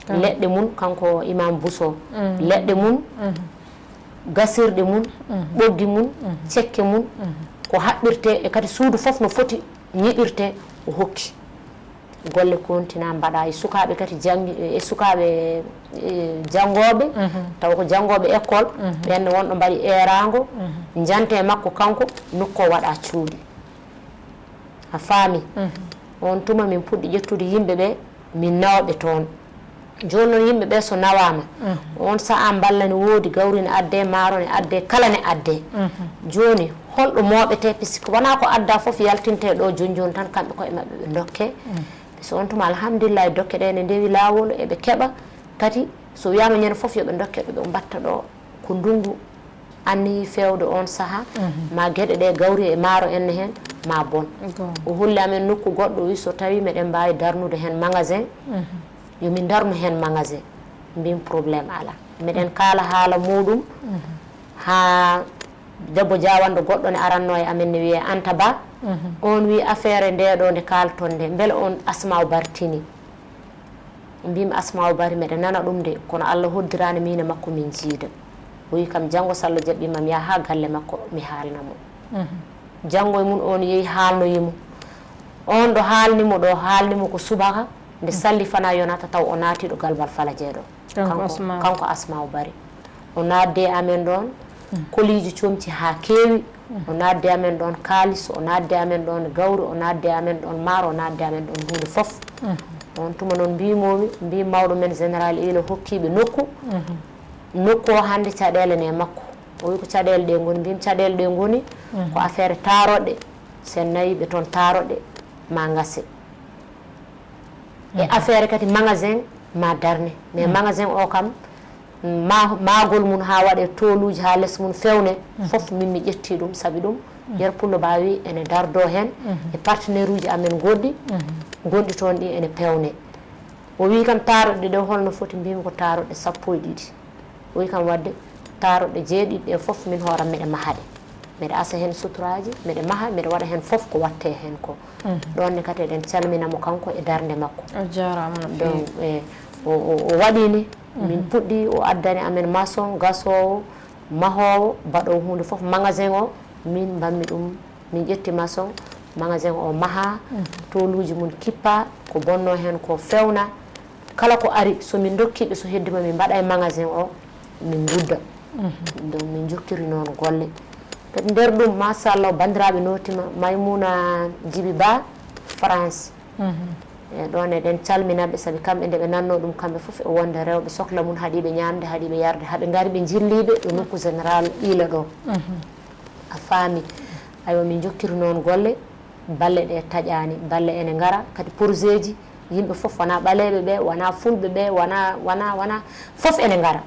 Leɗɗe mum, kanko Imaam Bousso. Leɗɗe mum, gasirɗe mum, ɓoggi mum, cekke mum, ko haɓɓirte e kadi suudu fof no foti ñiɓirte, o hokki. Golle kontina mbaɗa e sukaaɓe kadi janngi-, e sukaaɓe, e, janngooɓe, tawa ko janngooɓe école, ɓeen ne wonɗo mbaɗi eeraango, njante e makko kanko, nokku o waɗa cuuɗi. A faami? On tuma min puɗɗi ƴettude yimɓe ɓe, min nawa ɓe toon. Jooni noon yimɓe ɓe so nawaama, on sahaa mballa ne woodi, gawri ne addee, maaro ne addee, kala ne addee. Jooni holɗo mooɓetee, puisque wonaa ko addaa fof yaltintee ɗo jooni jooni tan kamɓe koye maɓɓe ɓe ndokkee. So on tuma alhamdulillahi dokke ɗe ne ndewi laawol, eɓe keɓa. Kadi so wiyaama ñande fof yo ɓe ndokke ɗo ɓe mbatta ɗo, ko ndunngu anniyi feewde on sahaa, ma geɗe ɗe gawri e maaro en ne heen, ma bon. O holli amen nokku goɗɗo, o wi so tawi meɗen mbaawi darnude heen magasin, yo min darnu heen magasin. Mbin problème alaa. Meɗen kaala haala muuɗum haa debbo jaawanɗo goɗɗo ne aranno e amen ne wiyee Anta Ba. On wi affaire nde ɗo nde kaalton nde, mbele on Asmaaw Bar tini? Mbimi Asmaaw Bari, meɗa nana ɗum de, kono Allah hoddiraani min e makko min jiida. O wi kam janngo so Allah jaɓɓiima mi yaha haa galle makko mi haalna mo. Janngo e mum on yehi haalnoyi mo. On ɗo haalni mo ɗo, haalni mo ko subaka, nde salli fana yonata taw o naati ɗo Galbal Falaje ɗo. Kanko Asmaaw. Kanko Asmaaw Bari. O naatde e amen ɗoon, koliiji comci haa keewi. O naatde e amen ɗoon kaalis, o naatde e amen ɗoon gawri, o naatde e amen ɗoon maaro, o naatde e amen ɗoon huunde fof. On tuma noon mbiymoo-mi, mbii mawɗo men Général Ila hokkiiɓe nokku. Nokku o hannde caɗeele ne e makko. O wi ko caɗeele ɗe ngoni, mbimi caɗeele ɗe ngoni ko affaire taaroɗe, so en nawii ɓe toon taaroɗe ma ngase. E affaire kadi magasin ma darne. Mais magasin o kam, ma, maagol mum haa waɗe toluuji haa les mum fewne, fof min mi ƴetti ɗum, sabi ɗum Yero Pullo Ba wi ene dardo heen e partenaire uji amen goɗɗi, gonɗi toon ɗi ene pewne. O wi kam taaroɗe ɗe holno foti, mbimi ko taaroɗe sappo e ɗiɗi. O wi kam waɗde taaroɗe jeeɗiɗi ɗe fof min hooram meɗe maha ɗe. Meɗe asa heen suturaaji, meɗe maha, meɗe waɗa heen fof ko watte heen ko. Ɗoon ne kadi eɗen calmina mo kanko e darnde makko. A jaaraama no feewi. Donc, e, o, o, o waɗi ni, min puɗɗi, o addani amen maçon, gasoowo, mahoowo, baɗoowo huunde fof, magasin o, min mbanmi ɗum, min ƴetti maçon, magasin o maha, toluuji mum kippa, ko bonnoo heen ko fewna. Kala ko ari, so min ndokki ɓe, so heddima min mbaɗa e magasin o, min ngudda. Donc min njokkiri noon golle. Kadi nder ɗum, machallah, banndiraaɓe nootima, Maymuna Jibi Ba, France. E ɗoon eɗen calmina ɓe, sabi kamɓe nde ɓe nanno ɗum, kamɓe fof e wonde rewɓe sokla mum haɗi ɓe ñaamde, haɗi ɓe yarde, haɓe ngari ɓe njilli ɓe ɗo nokku Général Ila ɗo. A faami. Aywa, min njokkiri noon golle. Balle ɗe taƴaani, balle ene ngara, kadi porzeeji, yimɓe fof wonaa ɓaleeɓe ɓe, wonaa fulɓe ɓe, wonaa, wonaa, wonaa, fof ene ngara.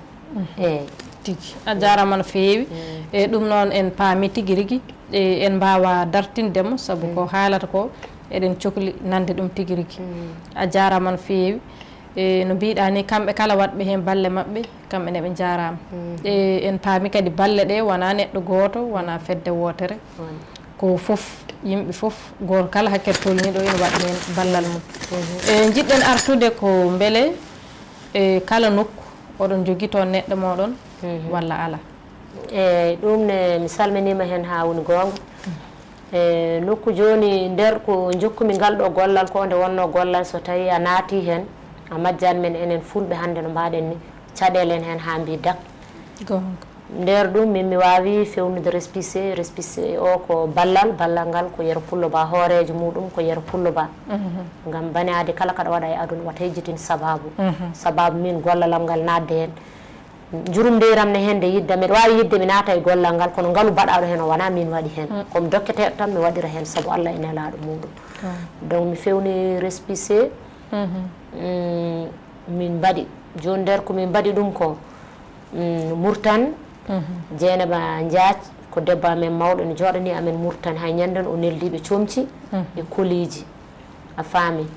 Eey. Tigi. A jaaraama no feewi. E ɗum noon en paami tigi rigi, e en mbaawa dartinde mo, sabu ko haalata ko, eɗen cokli nande ɗum tigi rigi. A jaaraama no feewi. E no mbiɗa ni, kamɓe kala waɗɓe heen balle maɓɓe, kamɓe ne ɓe njaaraama. E en paami kadi balle ɗe wonaa neɗɗo gooto, wonaa fedde wootere. Ko fof, yimɓe fof, gooto kala hakkere tolniiɗo ina waɗi heen ballal mum. E njiɗɗen artude ko mbele, e kala nokku, oɗon njogii toon neɗɗo mooɗon walla alaa? Eey, ɗum ne, mi salminiima heen haa woni goonga. E nokku jooni, nder ko njokkumi ngal ɗo gollal, ko nde wonnoo gollal, so tawii a naati heen, a majjani men enen fulɓe hannde no mbaɗen ni, caɗeele en heen haa mbii dak. Goonga. Nder ɗum, min mi waawi fewnude respicé, respicé o ko ballal, ballal ngal ko Yero Pullo Ba, hooreejo muuɗum ko Yero Pullo Ba. Ngam bane aade kala kaɗa waɗa e aduna, wata yejjitin sabaabu. Sabaabu min gollal am ngal naatde heen. Njurum ndeyram ne heen nde yidda, miɗa waawi yidde mi naata e gollal ngal, kono ngalu baɗaaɗo heen o wonaa min waɗi heen. Ko mi dokketeeɗo tan mi waɗira heen sabu Allah e nelaaɗo muuɗum. Donc mi fewni respicé. Mm, min mbaɗi. Jooni nder ko min mbaɗi ɗum ko, mm, Murtan, Jeynaba Jaac, ko debbo amen mawɗo, ene jooɗanii amen Murtan. Hay ñannden o neldiiɓe comci e koliiji. A faami?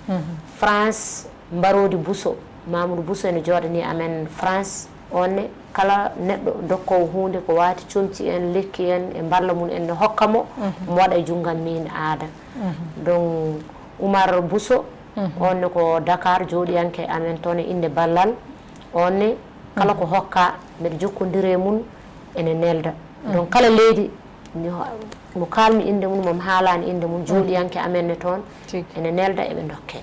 France, Mbaroodi Buso, Mamoudou Buso ene jooɗanii amen France. On ne, kala neɗɗo dokkoowo huunde ko waati comci en, lekki en, e mballa mum en, ne hokka mo, mo waɗa e junngam miin aada. Donc, Oumar Buso, on ne ko Dakar, jooɗiyanke amen toon e innde ballal. On ne, kala ko hokka, mbeɗa jokkondiri e mum, ene nelda. Donc, kala leydi, mi ho-, mo kaalmi innde mum, mo mi haalaani innde mum, jooɗiyanke amen ne toon, ene nelda, eɓe ndokke.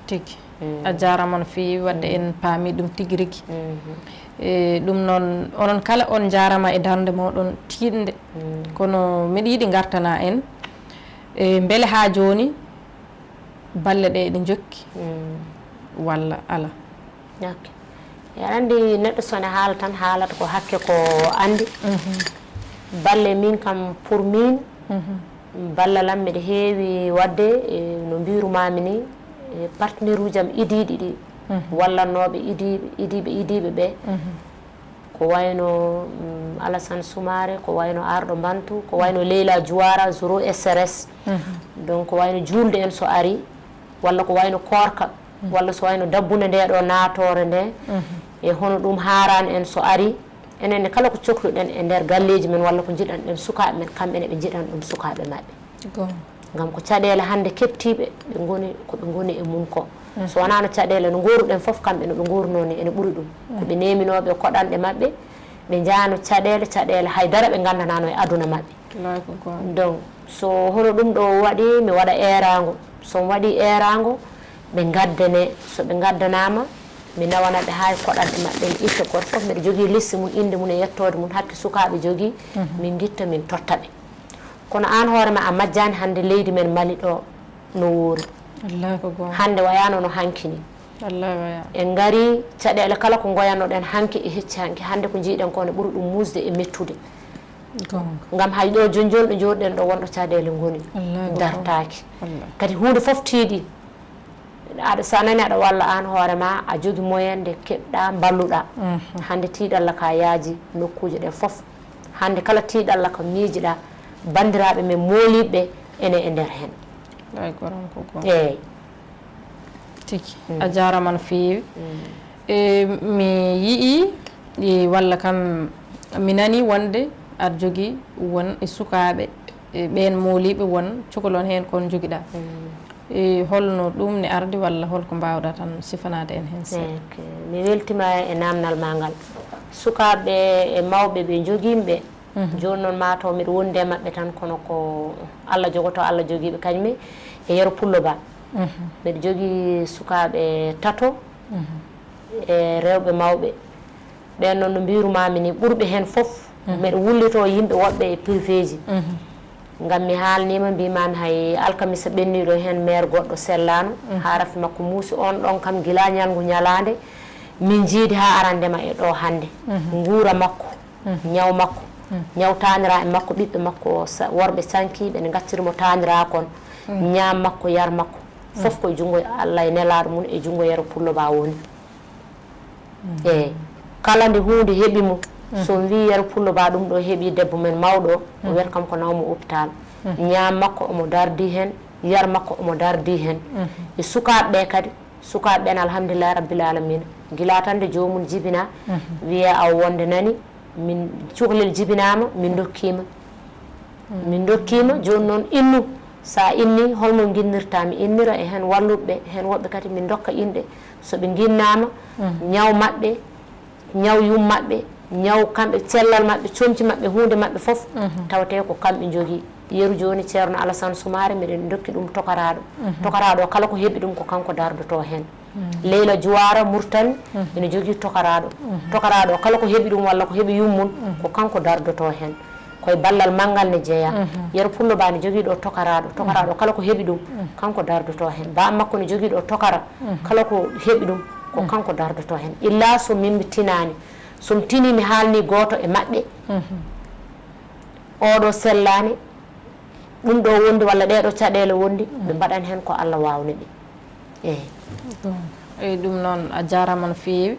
Tigi. A jaaraama no feewi, waɗde en paami ɗum tigi rigi. E, ɗum noon, onon kala on njaaraama e darnde mooɗon tiiɗnde. Kono miɗa yiɗi ngartana en, e, mbele haa jooni, Balle ɗe eɗe njokki walla ala? Ok. Eɗa anndi neɗɗo so ne haala tan haalata ko hakke ko anndi. Balle min kam pour min, ballal am miɗa heewi waɗde e no mbirumaami ni, e partenaire uji am idiiɗi ɗi, wallannooɓe idiiɓe idiiɓe idiiɓe ɓe. Ko wayno Alassane Soumaré, ko wayno Arɗo Mbantu, ko wayno Leyla Juwara, Zoro S R S. Donc ko wayno juulde en so ari, walla ko wayno koorka, walla so wayno dabbunde nde ɗo naatoore nde, e hono ɗum haaraan en so ari, enen ne kala ko cokluɗen e nder galleeji men walla ko njiɗanɗen sukaaɓe men, kamɓe ne ɓe njiɗan ɗum sukaaɓe maɓɓe. Ngam ko caɗeele hannde keɓtiiɓe ɓe ngoni ko ɓe ngoni e mum ko. So wonaa no caɗeele no ngooruɗen fof, kamɓe no ɓe ngoorunoo ni ene ɓuri ɗum. Ko ɓe neeminooɓe koɗanɗe maɓɓe, ɓe njaano caɗeele, caɗeele hay dara ɓe nganndanano e aduna maɓɓe. Donc so hono ɗum ɗo waɗi mi waɗa eeraango, so mi waɗi eeraango ɓe ngaddane, so ɓe ngaddanaama mi nawana ɓe haa e koɗanɗe maɓɓe, mi itta gooto fof mbeɗa jogii liste mum, innde mum e yettoode mum, hakke sukaaɓe jogii, min ngitta min totta ɓe. Kono aan hoore ma a majjaani hannde leydi men Mali ɗo no woori. Hannde wayaano no hanki ni. En ngarii caɗeele kala ko ngoyannoɗen hanki e hecci hanki, hannde ko njiiɗen ko ne ɓuri ɗum muusde e mettude. Ngam hay ɗo jonjon ɗo njooɗɗen ɗo wonɗo caɗeele ngoni dartaaki. Kadi huunde fof tiiɗi. Aɗa, so a nani aɗa walla aan hoore ma, a jogi moyen nde keɓɗa, mballuɗa. Hannde tiiɗalla ka yaaji nokkuuje ɗe fof. Hannde kala tiiɗalla ko miijiɗa, banndiraaɓe men mooliiɓe ene e nder heen. Eeyi. Tigi. A jaaraama no feewi. E, mi yi'i, e, walla kam mi nani wonde aɗa jogi won e sukaaɓe, e, ɓeen mooliiɓe won cukalon heen kon njogiɗa. E holno ɗum ne ardi walla holko mbaawɗa tan sifanaade en heen seeɗa? Ok. Mi weltima e namnal ma ngal. Sukaaɓe e mawɓe ɓe njogiimi ɓe, jooni noon mataw miɗo wondi e maɓɓe tan kono ko Allah jogoto, Allah jogiiɓe kañum e Yero Pullo Ba. Miɗo jogii sukaaɓe tato e rewɓe mawɓe. Ɓeen noon no mbirumaami ni ɓurɓe heen fof miɗo wullitoo yimɓe woɗɓe e privéji. Ngam mi haalniima mbimaami hay alkamisa ɓenniiɗo heen maire goɗɗo sellaano haa rafi makko muusi on ɗon kam gila ñalngu ñalaande min njiidi haa arandema e ɗo hannde. Nguura makko, ñaw makko, ñaw taaniraaɓe makko, ɓiɓɓe makko worɓe sankiiɓe ne ngacciri mo taaniraakon, ñaam makko, yar makko fof ko e junngo Allah e nelaaɗo mum e junngo Yero Pullo Ba woni. Eeyi. Kala nde huunde heɓi mo, so mi wii Yero Pullo Ba ɗum ɗo heɓi debbo men mawɗo o, o wiyata kam ko naw mo hôpital. Ñaam makko omo dardi heen, yar makko omo dardi heen. E sukaaɓe ɓe kadi, sukaaɓe ɓen alhamdulillahi rabbil alamina, gila tan nde joomum jibina, wiya aw wonde nani, min cukalel jibinaama, min ndokkiima. Min ndokkiima, jooni noon innu, so a inni holmo nginnirta, mi innira e heen walluɓe ɓe, heen woɓɓe kadi min ndokka inɗe, so ɓe nginnaama, ñaw maɓɓe, ñaw yum maɓɓe, ñaw kamɓe, cellal maɓɓe, comci maɓɓe, huunde maɓɓe fof, tawatee ko kamɓe njogii. Yeru jooni Ceerno Alassane Soumaré, miɗen ndokki ɗum tokaraaɗo. Tokaraaɗo o kala ko heɓi ɗum ko kanko dardotoo heen. Leyla Juwaara Murtani ina jogii tokaraaɗo. Tokaraaɗo o kala ko heɓi ɗum walla ko heɓi yummum ko kanko dardotoo heen. Ko e ballal manngal ne jeyaa. Yero Pullo Ba ne jogii ɗo tokaraaɗo. Tokaraaɗo o kala ko heɓi ɗum kanko dardotoo heen. Ba am makko ne jogii ɗo tokara kala ko heɓi ɗum ko kanko dardotoo heen. Illa so min mi tinaani, so mi tinii mi haalnii gooto e maɓɓe, oɗo sellaani, ɗum ɗo wondi walla ɗeɗo caɗeele wondi, ɓe mbaɗan heen ko Allah waawni ɓe. Eeyi. Eyi, ɗum noon a jaaraama no feewi.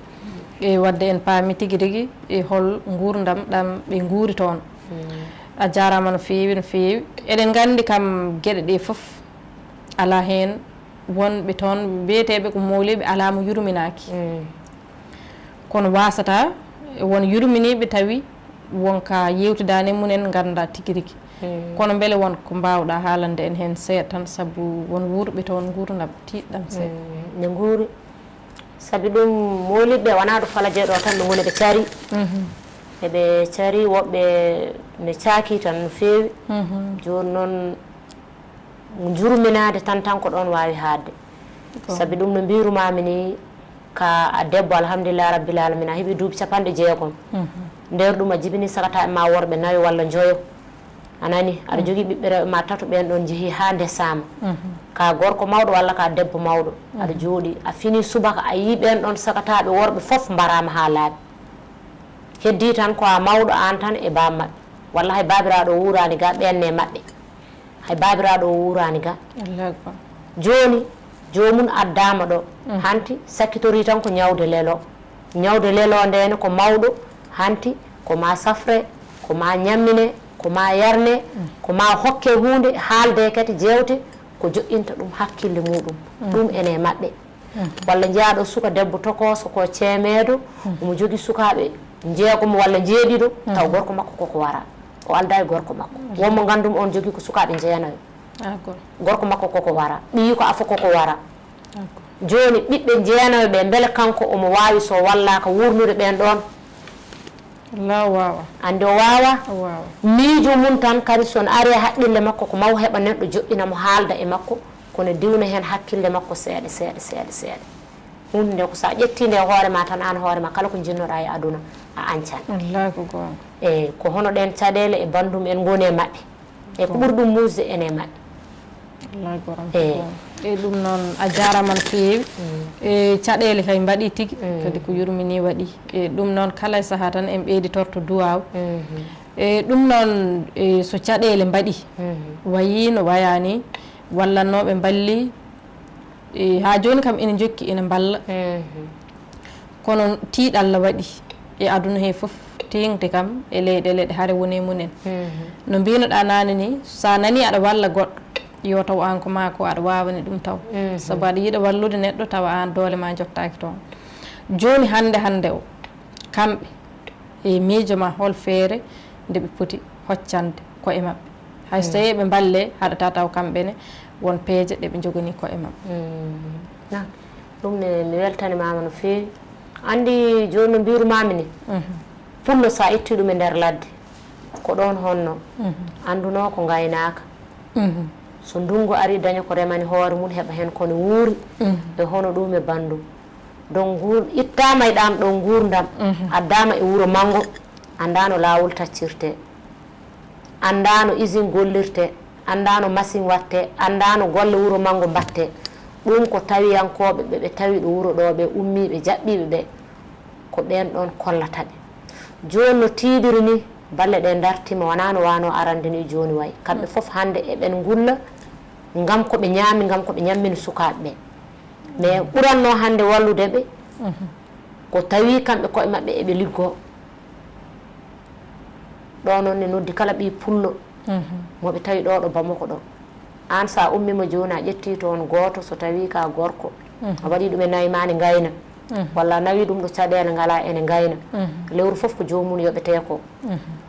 E wadde en paami tigi rigi e hol nguurndam ɗam ɓe nguuri toon. A jaaraama no feewi, no feewi. Eɗen nganndi kam geɗe ɗe fof alaa heen wonɓe toon mbiyeteeɓe ko mooliiɓe alaa mo yurminaaki. Kono waasata won yurminiiɓe tawi won ka yeewtidaani e mum en ngannda tigi rigi. Kono mbele won ko mbaawɗa haalande en heen seeɗa tan sabu won wuurɓe toon nguurndam tiiɗɗam seeɗa? Ne nguuri. Sabi ɗum mooliiɓe wonaa ɗo falaje ɗo tan ɓe ngoni ɓe caari. Eɓe caari woɓɓe ne caaki tan no feewi. Jooni noon Jurminaade tan tan ko ɗoon waawi haaɗde. Sabi ɗum no mbiirumaami nii, ka a debbo alhamdulillahi rabbil alamina a heɓii duuɓi capanɗe jeegom. Nder ɗum a jibinii sagata e ma worɓe nayo walla njoyo. A nani, aɗa jogii ɓiɓɓe rewɓe ma tato, ɓeen ɗoon njehii haa ndesaama. Ka gorko mawɗo walla ka debbo mawɗo, aɗa jooɗii, a finii subaka, a yii ɓeen ɗoon sakataaɓe worɓe fof mbaraama haa laaɓi. Heddii tan ko a mawɗo aan tan e baaba maɓɓe, walla hay baabiraaɗo o wuuraani ga, ɓeen ne maɓɓe. Hay baabiraaɗo o wuuraani ga. Allahu akbar. Jooni, joomum addaama ɗo. Hanti, sakkitorii tan ko ñawde lelo. Ñawde lelo nde ne ko mawɗo, hanti, ko ma safre, ko ma ñammine, ko ma yarne, ko ma hokke huunde, haalde kadi jeewte, ko joƴƴinta ɗum hakkille muɗum. Ɗum ene maɓɓe. Walla njiyaa ɗo suka debbo tokooso ko ceemeedo, omo jogii sukaaɓe njeegom walla njeeɗiɗo, taw gorko makko koko wara. O aldaa e gorko makko. Wonmo nganndum on jogii ko sukaaɓe njeenayo. Ah, gor- Gorko makko koko wara. Ɓiyi ko afo koko wara. Ah, gor- Jooni ɓiɓɓe njeenayo ɓe, mbele kanko omo waawi so wallaaka wuurnude ɓeen ɗoon? Allahu waawa. Anndi o waawa. O waawa. Miijo mum tan kadi, so no ari e haqqille makko, ko maw heɓa neɗɗo joƴƴina mo, haalda e makko, kono diwna heen hakkille makko seeɗa, seeɗa, seeɗa, seeɗa. Huunde nde ko so a ƴettii nde hoore ma tan, aan hoore ma, kala ko njiɗnoɗaa e aduna, a ancan. Wallaahi ko goonga. Eey, ko hono ɗeen caɗeele e banndum en ngoni e maɓɓe. E ko ɓuri ɗum muusde ene maɓɓe. Wallaahi ko goonga. Eey. Eey, ɗum noon a jaaraama no feewi. E caɗeele kay mbaɗii tigi, kadi ko yurminii waɗii. E ɗum noon kala e sahaa tan en ɓeyditorto duwaaw. E ɗum noon, e so caɗeele mbaɗii, wayii no wayaani, wallannooɓe mballii, e haa jooni kam ina njokki ina mballa. Kono tiiɗalla waɗi e aduna he fof, teeŋti kam e leyɗeele ɗe hare woni e mumen. No mbiinoɗaa naane ni, so a nanii aɗa walla goɗɗo, yo taw aan ko maa ko aɗa waawani ɗum taw. Sabu aɗa yiɗa wallude neɗɗo tawa aan doole ma njottaaki toon. Jooni hannde hannde o, kamɓe e miijo ma hol feere nde ɓe poti hoccande koye maɓɓe? Hay so tawii ɓe mballe, haɗataa taw kamɓe ne won peeje ɗe ɓe njoganii koye maɓɓe. Na, ɗum ne mi weltanimaama no feewi. Anndi jooni no mbiirumaami ni, pullo so a ittii ɗum e nder ladde, ko ɗoon honno, anndunoo ko ngaynaaka. So ndunngu arii daña ko remani hoore mum, heɓa heen ko ne wuuri, e hono ɗum e banndum. Donc nguur-, ittaama e ɗaam ɗo nguurndam, addaama e wuro manngo, anndaa no laawol taccirtee, anndaa no usine gollirtee, anndaa no machine waɗtee, anndaa no golle wuro manngo mbaɗtee. Ɗum ko tawiyankooɓe ɓe ɓe tawi ɗo wuro ɗo ɓe ummii ɓe jaɓɓii ɓe ɓe, ko ɓeen ɗoon kollata ɓe. Jooni no tiiɗiri ni, balle ɗe ndartiima, wonaa no waano arande ni jooni wayi. Kamɓe fof hannde eɓen ngulla ngam ko ɓe ñaami, ngam ko ɓe ñammini sukaaɓe ɓe. Mais ɓurannoo hannde wallude ɓe, ko tawi kamɓe koye maɓɓe eɓe liggoo. Ɗo noon ne noddi kala ɓii pullo, mo ɓe tawi ɗo ɗo Bamako ɗo. Aan so a ummiima jooni a ƴettii toon gooto, so tawi ka gorko, a waɗii ɗum e nayi ma ne ngayna, walla a nawi ɗum ɗo caɗeele ngalaa ene ngayna. Lewru fof ko joomum yoɓetee ko.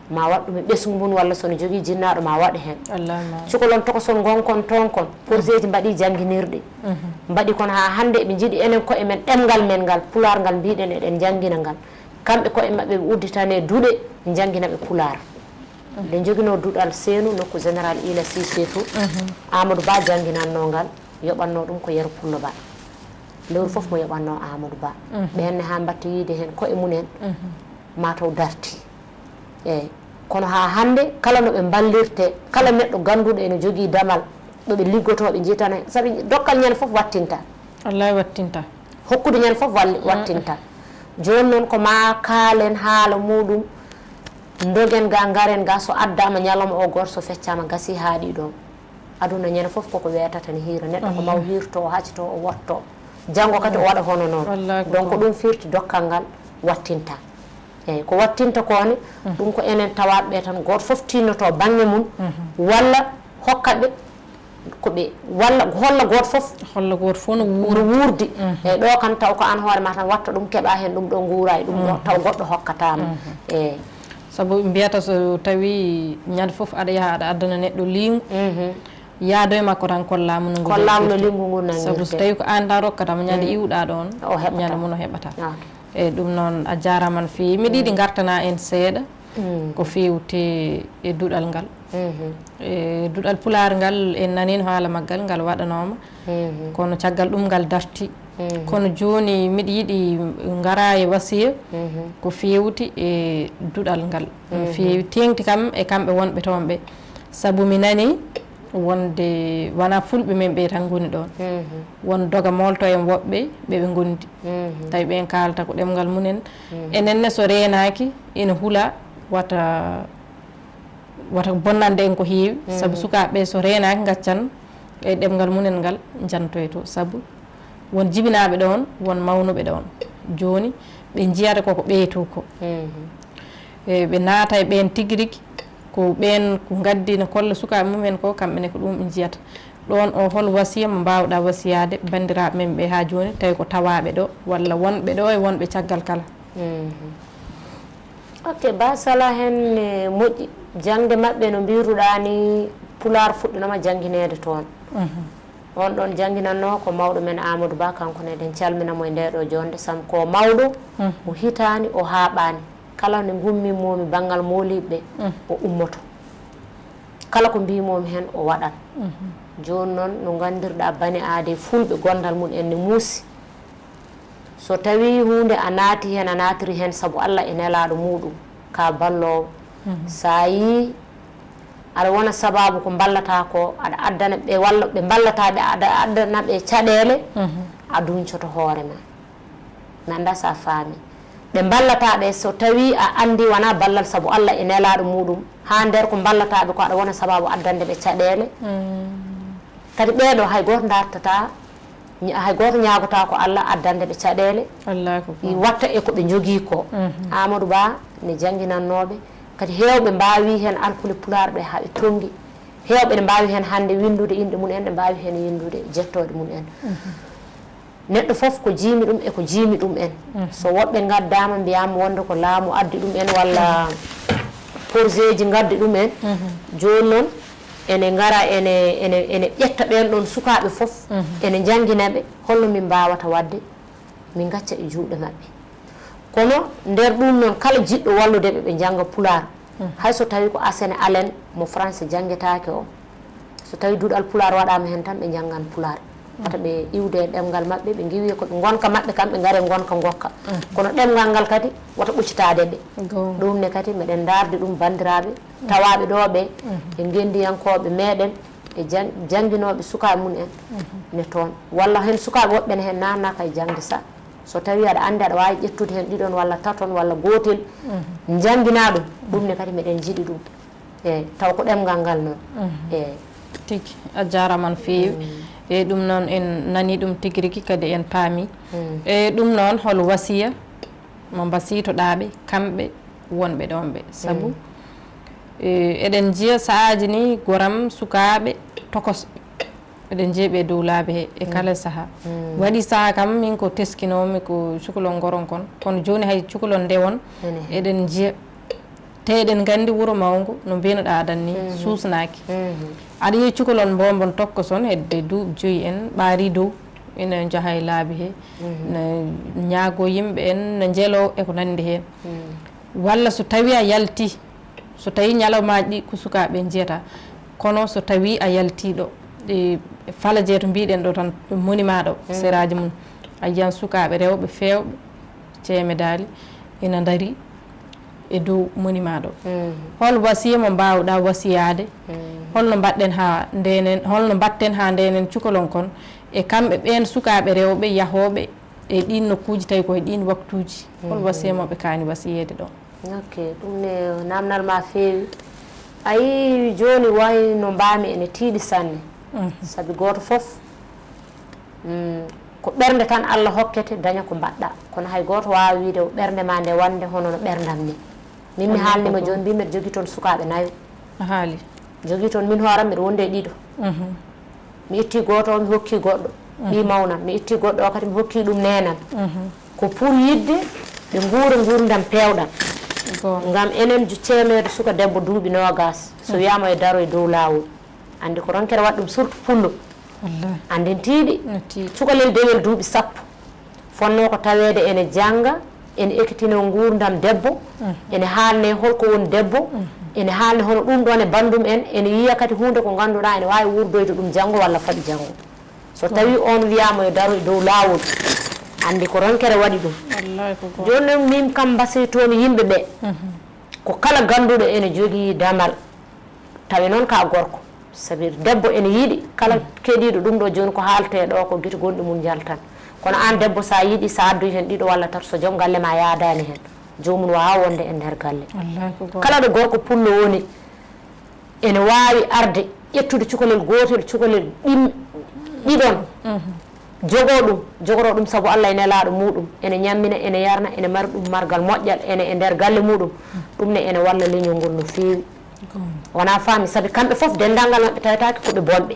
Ma waɗ ɗum e ɓesngu mum walla so no jogii jinnaaɗo ma waɗ heen. Cukalon tokosol ngonkon toon kon, porseeji mbaɗii jannginirɗe. Mbaɗi kono haa hannde eɓe njiɗi enen koye men ɗemngal men ngal, pulaar ngal mbiɗen eɗen njanngina ngal. Kamɓe koye maɓɓe ɓe udditane duɗe, njanngina ɓe pulaar. Nde njoginoo duɗal seenu nokku général Ila Sisé to, Amadou Ba jannginannoo ngal, yoɓannoo ɗum ko Yero Pullo Ba. Lewru fof mo yoɓannoo Amadou Ba. Ɓeen ne haa mbatta yiide heen koye mumen, mataw dartii. Eey. Kono haa hannde, kala no ɓe mballirtee, kala neɗɗo gannduɗo ene jogii damal, ɗo ɓe liggotoo, ɓe njiytana heen. Sabi dokkal ñande fof wattinta. Wallaay wattinta. Hokkude ñande fof walli-, wattinta. Jooni noon ko ma kaalen haala muɗum, ndogen ga, ngaren ga, so addaama ñalawma o gooto, so feccaama, gasii, haaɗi ɗoon. Aduna ñande fof koko weetata ne hiira. Neɗɗo ko maw hiirto, o hacito, o wotto. Janngo kadi o waɗa hono noon. Wallaahi ko ɗum. Donc ko ɗum firti dokkal ngal wattinta. Eey, ko wattinta ko ne, ɗum ko enen tawaaɓe ɓe tan, gooto fof tinnoto bannge mum, walla hokka ɓe ko ɓe, walla holla gooto fof. Holla gooto fof no wuurdi. No wuurdi. Eey, ɗo kam taw ko aan hoore ma tan watta ɗum, keɓa heen ɗum ɗo, nguura e ɗum ɗo, taw goɗɗo hokkataama. Eey. Sabu mbiyata so tawi ñande fof aɗa yaha aɗa addana neɗɗo liingu, yaado e makko tan kollaama no ngu. Kollaama no liingu ngu nangirtee. Sabu so tawi ko aan tan rokkata mo, ñande iwɗa ɗoon, o heɓata. Ñande mum o heɓata. Ah. Eey, ɗum noon a jaaraama no feewi. Miɗo yiɗi ngartana en seeɗa ko feewti e duɗal ngal. E duɗal pulaar ngal, en naniino haala maggal, ngal waɗanooma. Kono caggal ɗum ngal dartii. Kono jooni miɗo yiɗi ngara e wasiya ko feewti e duɗal ngal. No feewi teeŋti kam e kamɓe wonɓe toon ɓe. Sabu mi nani wonde wonaa fulɓe men ɓe tan ngoni ɗoon. Won doga moolto en woɓɓe ɓe ɓe ngondi. Tawi ɓeen kaalata ko ɗemngal mumen. Enen ne so reenaaki ina hula wata, wata bonnande en ko heewi. Sabu sukaaɓe ɓe so reenaaki ngaccan e ɗemngal mumen ngal njantoyto. Sabu won jibinaaɓe ɗoon, won mawnuɓe ɗoon. Jooni ɓe njiyata koko ɓeeto ko. E ɓe naata e ɓeen tigi rigi, ko ɓeen ko ngaddi no kolla sukaaɓe mumen ko, kamɓe ne ko ɗum ɓe njiyata. Ɗoon o hol wasiya mo mbaawɗaa wasiyaade banndiraaɓe men ɓe haa jooni, tawi ko tawaaɓe ɗo, walla wonɓe ɗo e wonɓe caggal kala? Ok, Ba Sala, heen ne moƴƴi. Jaŋde maɓɓe no mbiiruɗaa ni, Pulaar fuɗɗinoma janngineede toon. On ɗoon jannginannoo ko mawɗo men Amadou Ba, kanko ne eɗen calmina mo e ndee ɗoo joonde, sabu ko mawɗo, o hitaani, o haaɓaani. Kala nde ngummimmoomi banngal mooliiɓe ɓe, o ummoto. Kala ko mbiimoomi heen, o waɗat. Jooni noon, no nganndirɗaa bani aadee fulɓe, gondal mum en ne muusi. So tawii huunde a naati heen, a naatiri heen sabu Alla e nelaaɗo muuɗum, ka balloowo. So a yii aɗa wona sabaabu ko mballataa ko, aɗa addana ɓe, walla ɓe mballataa ɓe, aɗa addana ɓe caɗeele, a duñcoto hoore ma. Mi anndaa so a faami. Ɓe mballataa ɓe, so tawii a anndi wonaa ballal sabu Alla e nelaaɗo muuɗum, haa nder ko mballataa ɓe ko aɗa wona sabaabu addande ɓe caɗeele. Kadi ɓee ɗoo hay gooto ndaartataa, ña-, hay gooto ñaagotaa ko Alla addande ɓe caɗeele. Wallaahi ko goonga. Watta e ko ɓe njogii ko. Amadou Ba ne jannginannooɓe, kadi heewɓe mbaawii heen alkule Pulaar ɓe haa ɓe tonngi. Heewɓe ne mbaawi heen hannde winndude inɗe mum en, ne mbaawi heen winndude jettooɗe mum en. Neɗɗo fof ko jiimi ɗum e ko jiimi ɗum en. So woɓɓe ngaddaama mbiyaama wonde ko laamu addi ɗum en walla porseeji ngaddi ɗum en, jooni noon ene ngara, ene, ene, ene ƴetta ɓeen ɗoon sukaaɓe fof, ene njanngina ɓe holno min mbaawata waɗde min ngacca e juuɗe maɓɓe. Kono nder ɗum noon, kala jiɗɗo wallude ɓe, ɓe njannga Pulaar. Hay so tawii ko Asene Alen mo Faransi janngetaake o, so tawii duɗal Pulaar waɗaama heen tan, ɓe njanngan Pulaar. Wata ɓe iwde e ɗemngal maɓɓe, ɓe ngiwee ko ngonka maɓɓe kam, ɓe ngaree ngonka ngokka. Kono ɗemngal ngal kadi wata ɓoccitaade ɓe. Goonga. Ɗum ne kadi meɗen ndaarde ɗum banndiraaɓe tawaaɓe ɗo ɓe, e ngenndiyankooɓe meɗen, e jan-, jannginooɓe sukaaɓe mum en ne toon. Walla heen sukaaɓe woɓɓe ne heen naatnaaka e jaŋde sa. So tawii aɗa anndi aɗa waawi ƴettude heen ɗiɗon walla taton walla gootel, njannginaa ɗum, ɗum ne kadi meɗen njiɗi ɗum. Eey, taw ko ɗemngal ngal noon. Eey. Tigi, a jaaraama no feewi. Eey, ɗum noon en nanii ɗum tigi rigi, kadi en paami. Eey, ɗum noon, hol wasiya mo mbasiytoɗaa ɓe, kamɓe wonɓe ɗoon ɓe? Sabu, e, eɗen njiya sahaaji ni goram sukaaɓe tokosɓe. Eɗen njeeɓi e dow laabi he, e kala sahaa. Waɗi sahaa kam, min ko teskinoomi ko cukalon ngoron kon. Kono jooni hay cukalon ndewon, eɗen njiya. Te eɗen nganndi wuro mawngo, no mbiynoɗaa adan ni, suusnaaki. Aɗa yiya cukalon mbombon tokkoson hedde duuɓi joyi en, ɓaari dow, ina njaha e laabi he, na ñaago yimɓe en, na njelo e ko nanndi heen. Walla so tawii a yalti, so tawii ñalawmaaji ɗi ko sukaaɓe njiyata, kono so tawii a yaltii ɗo, e falaje to mbiɗen ɗo tan, monument ɗo, seraaji mum, a yiyan sukaaɓe rewɓe feewɓe, ceemedaali, ina ndarii e dow monument ɗo. Hol wasiya mo mbaawɗaa wasiyaade? Holno mbaɗɗen haa ndenen, holno mbaɗten haa ndenen cukalon kon e kamɓe ɓeen sukaaɓe rewɓe yahooɓe e ɗiin nokkuuji, tawi ko e ɗiin waktuuji? Hol wasiya mo ɓe kaani wasiyeede ɗo? Ok, ɗum ne naamnal ma feewi. A yii, jooni wayi no mbaami ene tiiɗi sanne. Sabi gooto fof, mm, ko ɓernde tan Allah hokkete, daña ko mbaɗɗa. Kono hay gooto waawa wiide o ɓernde ma nde wonde hono no ɓerndam ni. Min mi haalnima jooni, mbi mbeɗa jogii toon sukaaɓe nayo. A haali. Jogii toon min hooram mbeɗa wondi e ɗiɗo. Mi itti gooto o, mi hokki goɗɗo. Ɓii mawnam. Mi itti goɗɗo o kadi, mi hokki ɗum neenam. Ko pour yidde ɓe nguura nguurndam peewɗam. Goonga. Ngam enen ju-, ceemeedo suka debbo duuɓi noogas, so wiyaama e daro e dow laawol. Anndi ko ronkere waɗi ɗum, surtout pullo. Wallaahi. Anndi n tiiɗi. No tiiɗi. Cukalel dewel duuɓi sappo. Fonnoo ko taweede ene jannga, ene ekkitinoo nguurndam debbo, ene haalnee hol ko woni debbo, ene haalnee hono ɗum ɗoon e banndum en, ene yiya kadi huunde ko ngannduɗaa ene waawi wuurdoyde ɗum janngo walla faɗi janngo. So tawii oon wiyaama yo daro e dow laawol, anndi ko ronkere waɗi ɗum. Wallaahi ko goonga. Jooni noon, miin kam mbasiytoomi yimɓe ɓe, ko kala gannduɗo ene jogii damal, Tawi noon ka gorko, sabi debbo ene yiɗi kala keɗiiɗo ɗum ɗo jooni ko haaletee ɗo ko gite gonɗi mum njaltan. Kono aan debbo, so a yiɗi, so a addii heen ɗiɗo walla tato, so joom galle ma yaadaani heen, joomum waawaa wonde e nder galle. Wallaahi ko goonga. Kala ɗo gorko pullo woni, ene waawi arde ƴettude cukalel gootel, cukalel ɗim-, ɗiɗon, jogoo ɗum, jogoroo ɗum sabu Allah e nelaaɗo muɗum, ene ñammina, ene yarna, ene mari ɗum margal moƴƴal, ene e nder galle muɗum, ɗum ne ene walla leñol ngol no feewi. Goonga. Wonaa faami, sabi kamɓe fof denndaangal maɓɓe tawetaake ko ɓe bonɓe.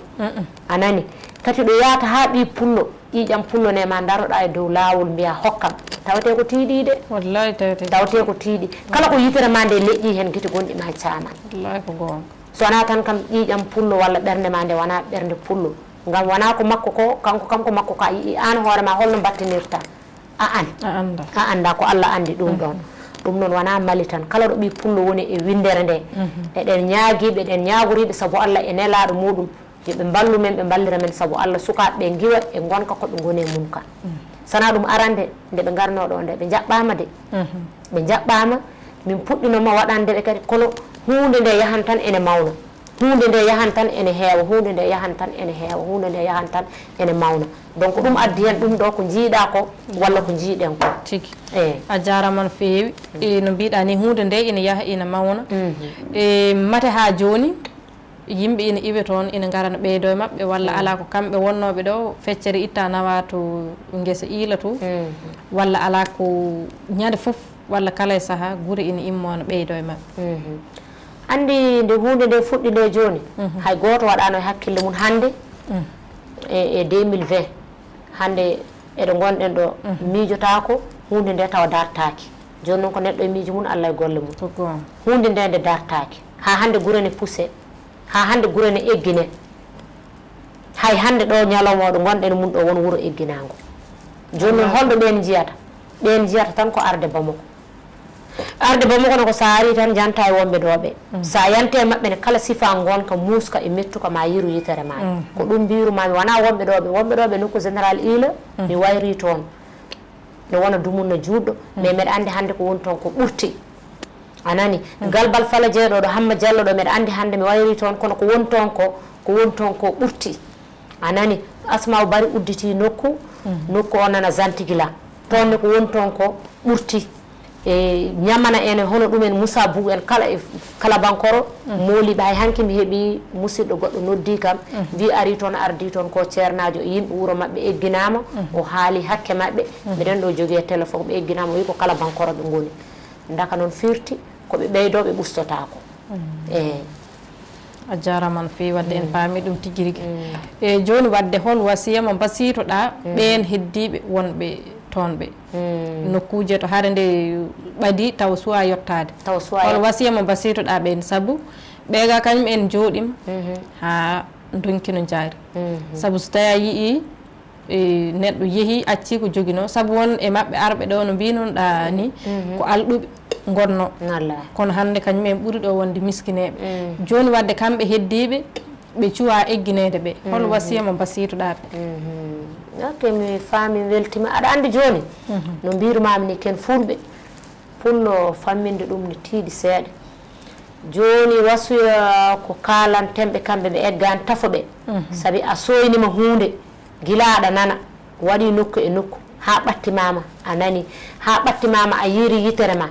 A nani? Kadi ɗo yahata haa ɓii pullo, ƴiiƴam pullo ne ma ndaroɗaa e dow laawol mbiyaa hokkam. Tawetee ko tiiɗi de. Wallaahi tawetee. Tawetee ko tiiɗi. Kala ko yitere ma nde leƴƴi heen gite gonɗi ma caaman. Wallaahi ko goonga. So wonaa tan kam ƴiiƴam pullo walla ɓernde ma nde wonaa ɓernde pullo. Ngam wonaa ko makko ko, kanko kam ko makko ko a yi'i aan hoore ma holno mbattinirta. A an. A anndaa. A anndaa ko Allah anndi ɗum ɗoon. Ɗum noon wonaa Mali tan. Kala ɗo ɓii pullo woni e winndere nde. Eɗen ñaagii ɓe, eɗen ñaagorii ɓe sabu Allah e nelaaɗo muɗum. Yo ɓe mballu men, ɓe mballira men sabu Allah, sukaaɓe ɓe ngiwa e ngonka ko ɓe ngoni e mum ka. Sanaa ɗum arande nde ɓe ngarnoo ɗo nde, ɓe njaɓɓaama de. Ɓe njaɓɓaama, min puɗɗinooma waɗande ɓe kadi, kono huunde nde yahan tan ene mawna. Huunde nde yahan tan ene heewa, huunde nde yahan tan ene heewa, huunde nde yahan tan ene mawna. Donc ɗum addi heen ɗum ɗo ko njiiɗaa ko, walla ko njiiɗen ko. Tigi. Eey. A jaaraama no feewi. E no mbiiɗaa ni, huunde nde ene yaha, ene mawna. E mate haa jooni, yimɓe ina iwe toon, ina ngara no ɓeydoo e maɓɓe, walla alaa ko kamɓe wonnooɓe ɗo, feccere itta nawa to ngesa iila to, walla alaa ko ñande fof, walla kala e sahaa, gure ina immoo no ɓeydoo e maɓɓe. Anndi nde huunde nde fuɗɗi nde jooni, hay gooto waɗaano e hakkille mum hannde e, e deux mille vingt. Hannde eɗo ngonɗen ɗo, miijotaako huunde nde tawa dartaaki. Jooni noon ko neɗɗo e miijo mum, Allah e golle mum. Ko goonga. Huunde nde nde dartaaki. Haa hannde gure ne puse. Haa hannde gure ne eggine. Hay hannde ɗo ñalawma oɗo ngonɗen mum ɗo won wuro egginaango. Jooni noon holɗo ɓeen njiyata? Ɓeen njiyata tan ko arde Bamako. Arde Bamako ne ko so a arii tan yanta e wonɓe ɗo ɓe. So a yante e maɓɓe ne kala sifa ngonka muuska e mettuka ma yiru yitere ma. Ko ɗum mbiiru ma mi wonaa wonɓe ɗo ɓe. Wonɓe ɗo ɓe nokku général Ila, mi wayrii toon. No wona dumunna juutɗo, mais mbeɗa anndi hannde ko woni toon ko ɓurti. A nani? Galbal Fala Jeeɗo ɗo, Hamma Jallo ɗo, mbeɗa anndi hannde mi wayrii toon, kono ko woni toon ko, ko woni toon ko ɓurti. A nani? Asmaaw Bari udditi nokku, nokku o nana Zantigila. Toon ne ko woni toon ko ɓurti. E Ñamana en, e hono ɗum en, Moussa Boug en, kala e Kalabankoro, mooliiɓe. Hay hanki mi heɓi musidɗo goɗɗo noddi kam, wi ari toon, ardi toon ko ceernaajo e yimɓe wuro maɓɓe egginaama, o haali hakke maɓɓe. Mbeɗen ɗo jogii e téléphone, ɓe egginaama, o wi ko Kalabankoro ɓe ngoni. Ndaka noon firti, ko ɓe ɓeydoo, ɓe ɓustotaako. Eey. A jaaraama no feewi, wadde en paami ɗum tigi rigi. E jooni wadde hol wasiya mo mbasiytoɗaa ɓeen heddiiɓe wonɓe toon ɓe? Nokkuuje to hare nde ɓadii tawa suwaa yottaade. Tawa suwaa Hol yot- wasiya mo mbasiytoɗaa ɓeen? Sabu ɓeega kañum en njooɗiima haa ndonki no njaari. Sabu so tawii a yi'ii e, neɗɗo yehi, acci ko joginoo, sabu won e maɓɓe arɓe ɗo no mbiinon-ɗaa ni, ko alɗuɓe ngonnoo. Wallaahi. Kono hannde kañum en ɓuri ɗo wonde miskineeɓe. Jooni wadde kamɓe heddiiɓe, ɓe cuwaa eggineede ɓe. Hol wasiya mo mbasiytoɗaa ɓe? Ok, mi faami, mi weltiima. Aɗa anndi jooni, no mbiiru-maa-mi ni, ken fulɓe, pullo famminde ɗum ne tiiɗi seeɗa. Jooni wasuya ko kaalanten ɓe kamɓe ɓe eggaani tafo ɓe. Sabi a sooyniima huunde, gila aɗa nana, waɗi nokku e nokku, haa ɓattimaama, a nani, haa ɓattimaama a yiiri yitere ma,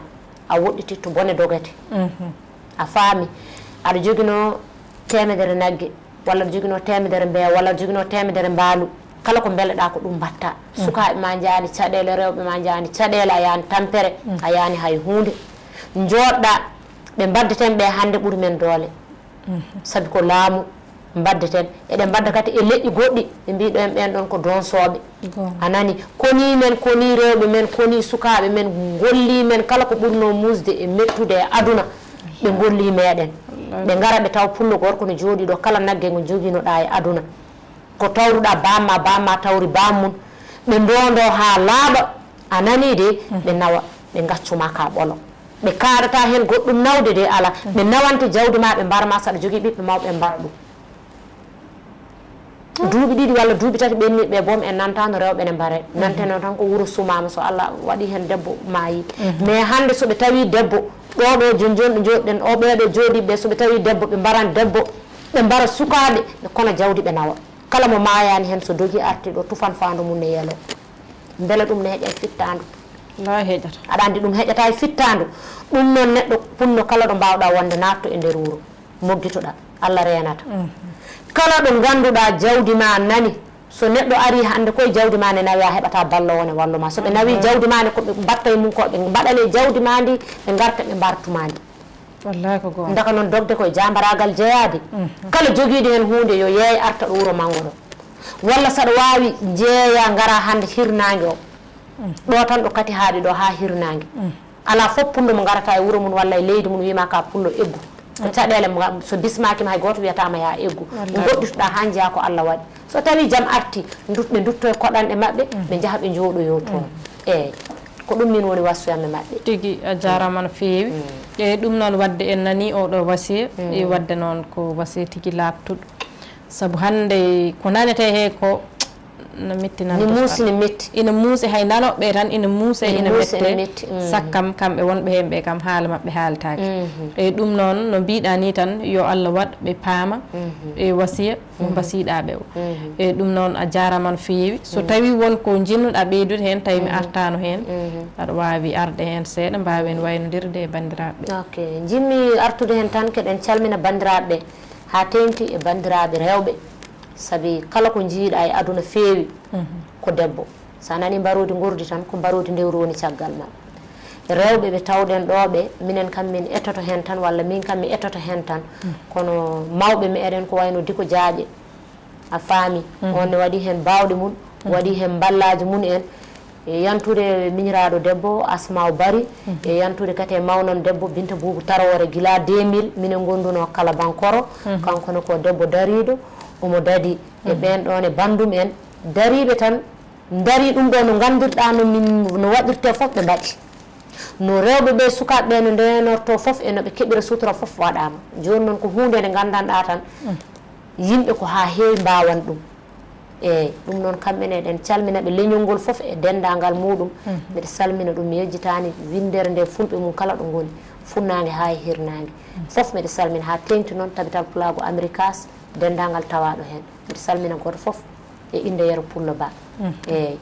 a woɗɗititto bone dogete. A faami, aɗa joginoo teemedere nagge, walla aɗa joginoo teemedere mbeewa, walla aɗa joginoo teemedere mbaalu, kala ko mbeleɗaa ko ɗum mbaɗtaa. Sukaaɓe ma njaani caɗeele, rewɓe ma njaani caɗeele, a yaani tampere, a yaani hay huunde. Njooɗɗaa, ɓe mbaddeten ɓe hannde ɓuri men doole. Sabi ko laamu mbaddeten. Eɗen mbadda kadi e leƴƴi goɗɗi, ɓe mbii ɗo en ɓeen ɗoon ko donsooɓe. Goonga. A nani, konii men, konii rewɓe men, konii sukaaɓe men, ngollii men kala ko ɓurnoo muusde e mettude e aduna, ɓe ngollii meeɗen. Wallaahi. Ɓe ngara ɓe tawa pullo gorko no jooɗii ɗo, kala nagge ngo njogiinoɗaa e aduna, ko tawruɗaa bamma, bamma tawri baammum, ɓe ndoondoo haa laaɓa, a nanii de, ɓe nawa, ɓe ngaccu ma ka ɓolo. Ɓe kaaɗataa heen goɗɗum nawde de, alaa. Ɓe nawante jawdi ma, ɓe mbara ma, saɗa jogii ɓiɓɓe mawɓe, ɓe mbara ɗum. Duuɓi ɗiɗi walla duuɓi tati ɓenniiɓe ɓe boom en nantaano rewɓe ne mbare. Nanteno tan ko wuro sumaama, so Allah waɗii heen debbo maayii. Mais hannde so ɓe tawii debbo Ɗo ɗo jon jon ɗo jooɗiɗen o, ɓeeɗo jooɗiiɓe ɓe, so ɓe tawi debbo, ɓe mbaran debbo, ɓe mbara sukaaɓe, ɓe kona jawdi, ɓe nawa. Kala mo maayaani heen, so dogii arti ɗo, tufan faandu mum ne yelo. Mbele ɗum ne heƴa e fittaandu? Wallaahi heƴata. Aɗa anndi ɗum heƴata e fittaandu. Ɗum noon neɗɗo punno kala ɗo mbaawɗa wonde, naatto e nder wuro, moggitoɗa, Allah reenata. Kala ɗo ngannduɗaa jawdi ma nani, so neɗɗo arii hannde koye jawdi ma ne nawi, a heɓataa balloowo ne wallu ma. So ɓe nawii jawdi ma ne, ko ɓe mbaɗta e mum ko, ɓe mbaɗane jawdi ma ndi, ɓe ngarta ɓe mbartu ma ndi. Wallaahi ko goonga. Ndaka noon dogde koye jaambaraagal jeyaade. Kala jogiiɗo heen huunde yo yeey arta ɗo wuro manngo ɗo. Walla saɗa waawi njeeya ngara hannde hirnaange o. Ɗo tan ɗo kati haaɗi ɗo haa hirnaange. Alaa fof punndo mo ngarata e wuro mum walla e leydi mum wiima ka pullo eggu. Ko caɗeele mo, so bismaaki ma hay gooto wiyata ma yaa eggu. Wallaahi. Ngoɗɗitoɗaa haa njiyaa ko Allah waɗi. So tawii jam arti, ndut-, ɓe ndutto e koɗanɗe maɓɓe, ɓe njaha ɓe njooɗoyoo toon. Eey, ko ɗum min woni wasiyam e maɓɓe. Tigi, a jaaraama no feewi. E ɗum noon, waɗde en nanii oɗo wasiya, e waɗde noon ko wasiya tigi laaɓtuɗo. Sabu hannde ko nanetee hee ko, no metti nan. Ni muusi, ni metti. Ina muusi, hay nanooɓe tan ina muusi, ina mette. Sakkam kamɓe wonɓe heen ɓe kam haala maɓɓe haaltaaki. E ɗum noon, no mbiɗa ni tan, yo Allah waɗ ɓe paama e wasiya mo mbasiɗaa ɓe o. E ɗum noon, a jaaraama no feewi. So tawii won ko njiɗnuɗaa ɓeydude heen, tawi mi artaano heen, aɗa waawi arde heen seeɗa, mbaawen waynondirde e banndiraaɓe ɓe. Ok, njiɗmi artude heen tan, keɗen calmina banndiraaɓe ɓe, haa teeŋti e banndiraaɓe rewɓe. Sabi kala ko njiiɗa e aduna feewi ko debbo. So a nanii mbaroodi ngordi tan, ko mbaroodi ndewri woni caggal ma. Rewɓe ɓe tawɗen ɗo ɓe, minen kam min etoto heen tan, walla min kam mi etoto heen tan. Kono mawɓe meɗen ko wayno Diko Jaaƴe, a faami, on ne waɗi heen baawɗe mum, waɗi heen mballaaji mum en. E yantude miñiraaɗo debbo Asmaaw Bari, e yantude kadi e mawnam debbo Binta Buubu Tarawore, gila deux mille, minen ngondunoo Kalabankoro, kanko ne ko debbo dariiɗo, omo dadi e ɓeen ɗoon e banndum en, dariiɓe tan, ndarii ɗum ɗo no nganndirɗaa no min, no waɗirtee fof ɓe mbaɗi. No rewɓe ɓe, sukaaɓe ɓe no ndeenortoo fof e no ɓe keɓira sutura fof waɗaama. Jooni noon ko huunde nde nganndanɗaa tan, yimɓe ko haa heewi mbaawan ɗum. Eey, ɗum noon kamɓe ne eɗen calmina ɓe, leñol ngol fof e denndaangal muuɗum. Mbeɗa salmina ɗum, mi yejjitaani winndere nde, fulɓe mum kala ɗo ngoni, funnaange haa e hirnaange. Fof mbeɗa salmina, haa teeŋti noon Tabital Pulaagu Amerikas, denndaangal tawaaɗo heen. Mbeɗa salmina gooto fof e innde Yero Pullo Ba. Eey.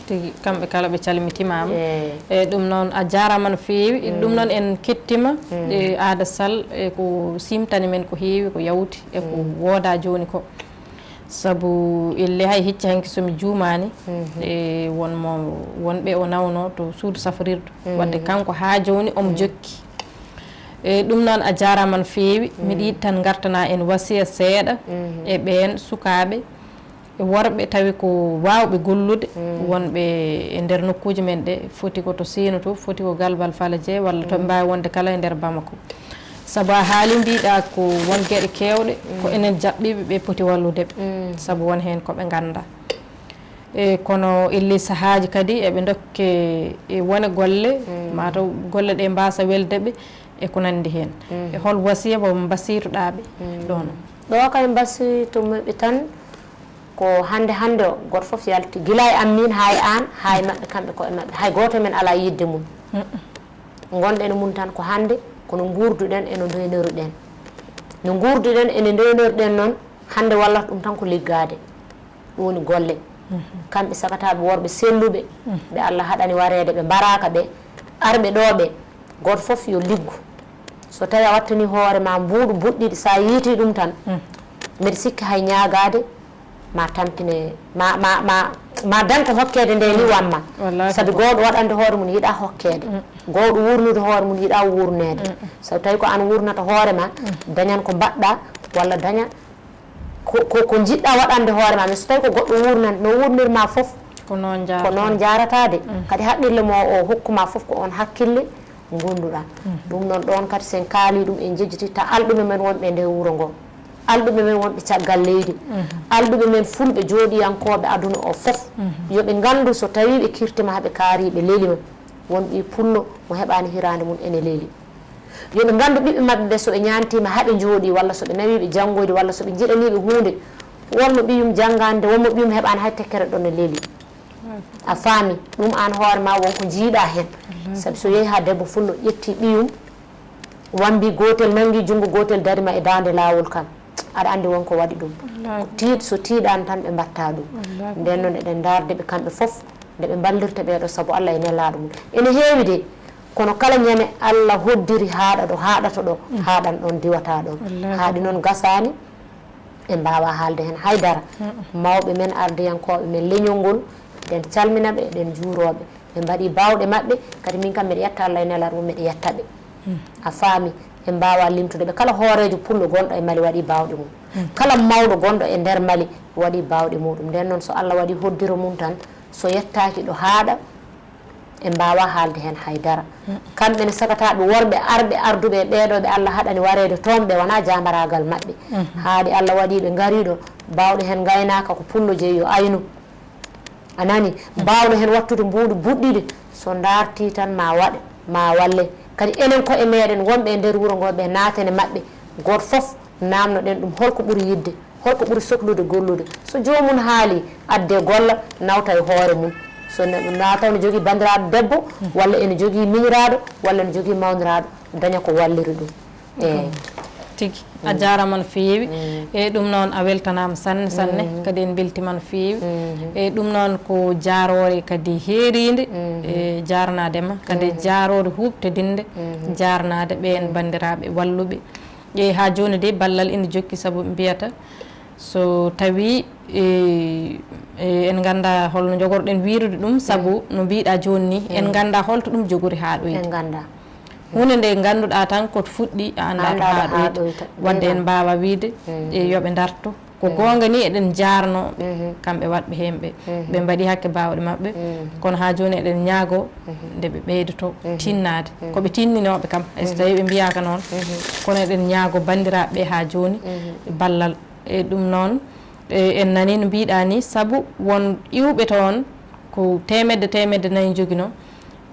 Tigi, kamɓe kala ɓe calmitimaama. Eey. E ɗum noon, a jaaraama no feewi. Ɗum noon, en kettima e Aada Sall, e ko siimtani men ko heewi, ko yawti, e ko woodaa jooni ko. Sabu elle hay hecci hanki so mi juumaani, e won mo, wonɓe o nawno to suudu safrirdu. Wadde kanko haa jooni omo jokki. E ɗum noon, a jaaraama no feewi. Miɗo yiɗi tan ngartana en wasiya seeɗa e ɓeen sukaaɓe e worɓe tawi ko waawɓe gollude, wonɓe e nder nokkuuji men ɗe, foti ko to Siino to, foti ko Galbal Falaje, walla to ɓe mbaawi wonde kala e nder Bamako. Sabu a haali mbiɗa ko won geɗe keewɗe, ko enen jaɓɓiiɓe ɓe poti wallude ɓe, sabu won heen ko ɓe ngannda. E kono elli sahaaji kadi eɓe ndokke e wone golle, mataw golle ɗe mbaasa welde ɓe, e ko nanndi heen. E hol wasiya mo mbasiytoɗaa ɓe ɗoon? Ɗo kay mbasiytomi ɓe tan ko hannde hannde o, gooto fof yalti, gila e am miin haa e aan, haa e maɓɓe kamɓe koye maɓɓe. Hay gooto e men alaa yiɗde mum. Ngonɗen e mum tan ko hannde, kono nguurduɗen e no ndeenoruɗen. No nguurduɗen e no ndeenoruɗen noon, hannde wallata ɗum tan ko liggaade. Ɗum woni golle. Kamɓe sagataaɓe worɓe selluɓe, ɓe Allah haɗani wareede, ɓe mbaraaka ɓe, arɓe ɗo ɓe, gooto fof yo liggu. So tawii a wattanii hoore ma mbuuɗu mbuɗɗiɗi, so a yiitii ɗum tan, mbeɗa sikki hay ñaagaade, ma tampine, ma, ma, ma, ma dañ ko hokkeede nde ni wamma. Wallaahi. Sabi ko gooto waɗande hoore mum yiɗaa hokkeede. Gooto wuurnude hoore mum yiɗaa wuurneede. So tawii ko aan wuurnata hoore ma, dañan ko mbaɗɗaa, walla daña ko, ko, ko njiɗɗaa waɗande hoore ma. Mais so tawii ko goɗɗo wuurnan, no wuurnir ma fof, ko noon ko jaarata. Noon jaarata de. Kadi haqqille mo o hokku ma fof ko oon haqqille ngonduɗaa. Ɗum noon ɗoon kadi sen kaali ɗum en jejjititta alɗuɓe men wonɓe e nder wuro ngo. Alɗuɓe men wonɓe caggal leydi. Alɗuɓe men fulɓe jooɗiyankooɓe aduna o fof. Yo ɓe nganndu so tawii ɓe kirtima haa ɓe kaari ɓe lelima. Won ɓii pullo mo heɓaani hiraande mum ene leli. Yo ɓe nganndu ɓiɓɓe maɓɓe ɓe so ɓe ñaantiima haa ɓe njooɗii walla so ɓe nawii ɓe janngoyde walla so ɓe njiɗanii ɓe huunde. Won mo ɓiyum janngaani de, won mo ɓiyum heɓaani hay tekkere ɗo ne leli. A faami? Ɗum aan hoore ma won ko njiiɗaa heen. Sabi so yehi haa debbo fullo ƴetti ɓiyum, Wambi gootel nanngi junngo gootel darima e daande laawol kan, aɗa anndi won ko waɗi ɗum. Tiiɗ so tiiɗaani tan ɓe mbaɗta ɗum. Nden noon eɗen ndaarde ɓe kamɓe fof, nde ɓe mballirta ɓeeɗo sabu Allah e nelaaɗo mum. Ene heewi de, kono kala ñande Allah hoddiri haaɗa ɗo haaɗata ɗo, haaɗan ɗoon, diwata ɗoon. Haaɗi noon gasaani, en mbaawaa haalde heen hay dara. Mawɓe men, ardiyankooɓe men leñol ngol, eɗen calmina ɓe, eɗen njuuroo ɓe. Ɓe mbaɗi baawɗe maɓɓe, kadi min kam mbeɗa yetta Allah e nelaaɗo mum, mbeɗa yetta ɓe. A faami, en mbaawaa limtude ɓe. Kala hooreejo pullo gonɗo e Mali waɗi baawɗe mum. Kala mawɗo gonɗo e nder Mali waɗi baawɗe muɗum. Nden noon so Allah waɗi hoddiro mum tan, so yettaaki ɗo haaɗa, en mbaawaa haalde heen hay dara. Kamɓe ne sagataaɓe worɓe arɓe arduɓe e ɓeeɗo ɓe Allah haɗani wareede toon, ɓe wonaa jaambaraagal maɓɓe. Haaɗi Allah waɗi ɓe ngarii ɗo, baawɗo heen ngaynaaka ko pullo jeyi yo aynu. A nani? Baawɗo heen wattude mbuuɗi buɗɗiɗi, so ndaartii tan ma waɗ, ma walle. Kadi enen koye meeɗen wonɓe e nder wuro ngoo ɓe, naaten e maɓɓe, gooto fof naamnoɗen ɗum holko ɓuri yiɗde, holko ɓuri soklude gollude. So joomum haali adde golla, nawta e hoore mum. So ne-, na taw ne jogii banndiraaɗo debbo, walla ene jogii miñiraaɗo, walla ene jogii mawniraaɗo, daña ko walliri ɗum. Eeyi. Tigi. A jaaraama no feewi. E ɗum noon a weltanaama sanne, sanne. Kadi en mbeltiima no feewi. E ɗum noon ko jaaroore kadi heeriinde. E jaarnaade ma. Kadi jaaroore huuɓtodinnde. Jaarnaade ɓeen banndiraaɓe walluɓe. E haa jooni de ballal ina jokki sabu ɓe mbiyata so tawi, e, e, en ngannda holno njogorɗen wiirude ɗum, sabu no mbiiɗa jooni ni, en ngannda holto ɗum jogori haa ɗoyde. En ngannda. Huunde nde ngannduɗaa tan ko fuɗɗi, a anndaa to haa ɗoyta. Wadde en mbaawa wiide, e, yo ɓe ndarto. Ko goonga ni eɗen njaarnoo ɓe, kamɓe waɗɓe heen ɓe. Ɓe mbaɗi hakke baawɗe maɓɓe. Kono haa jooni eɗen ñaagoo nde ɓe ɓeydoto tinnaade. Ko ɓe tinninooɓe kam, hay so tawii ɓe mbiyaaka noon. Kono eɗen ñaagoo banndiraaɓe ɓe haa jooni ballal. E ɗum noon, e, en nanii no mbiiɗaa ni, sabu won iwɓe toon ko teemedde, teemedde nayi njoginoo,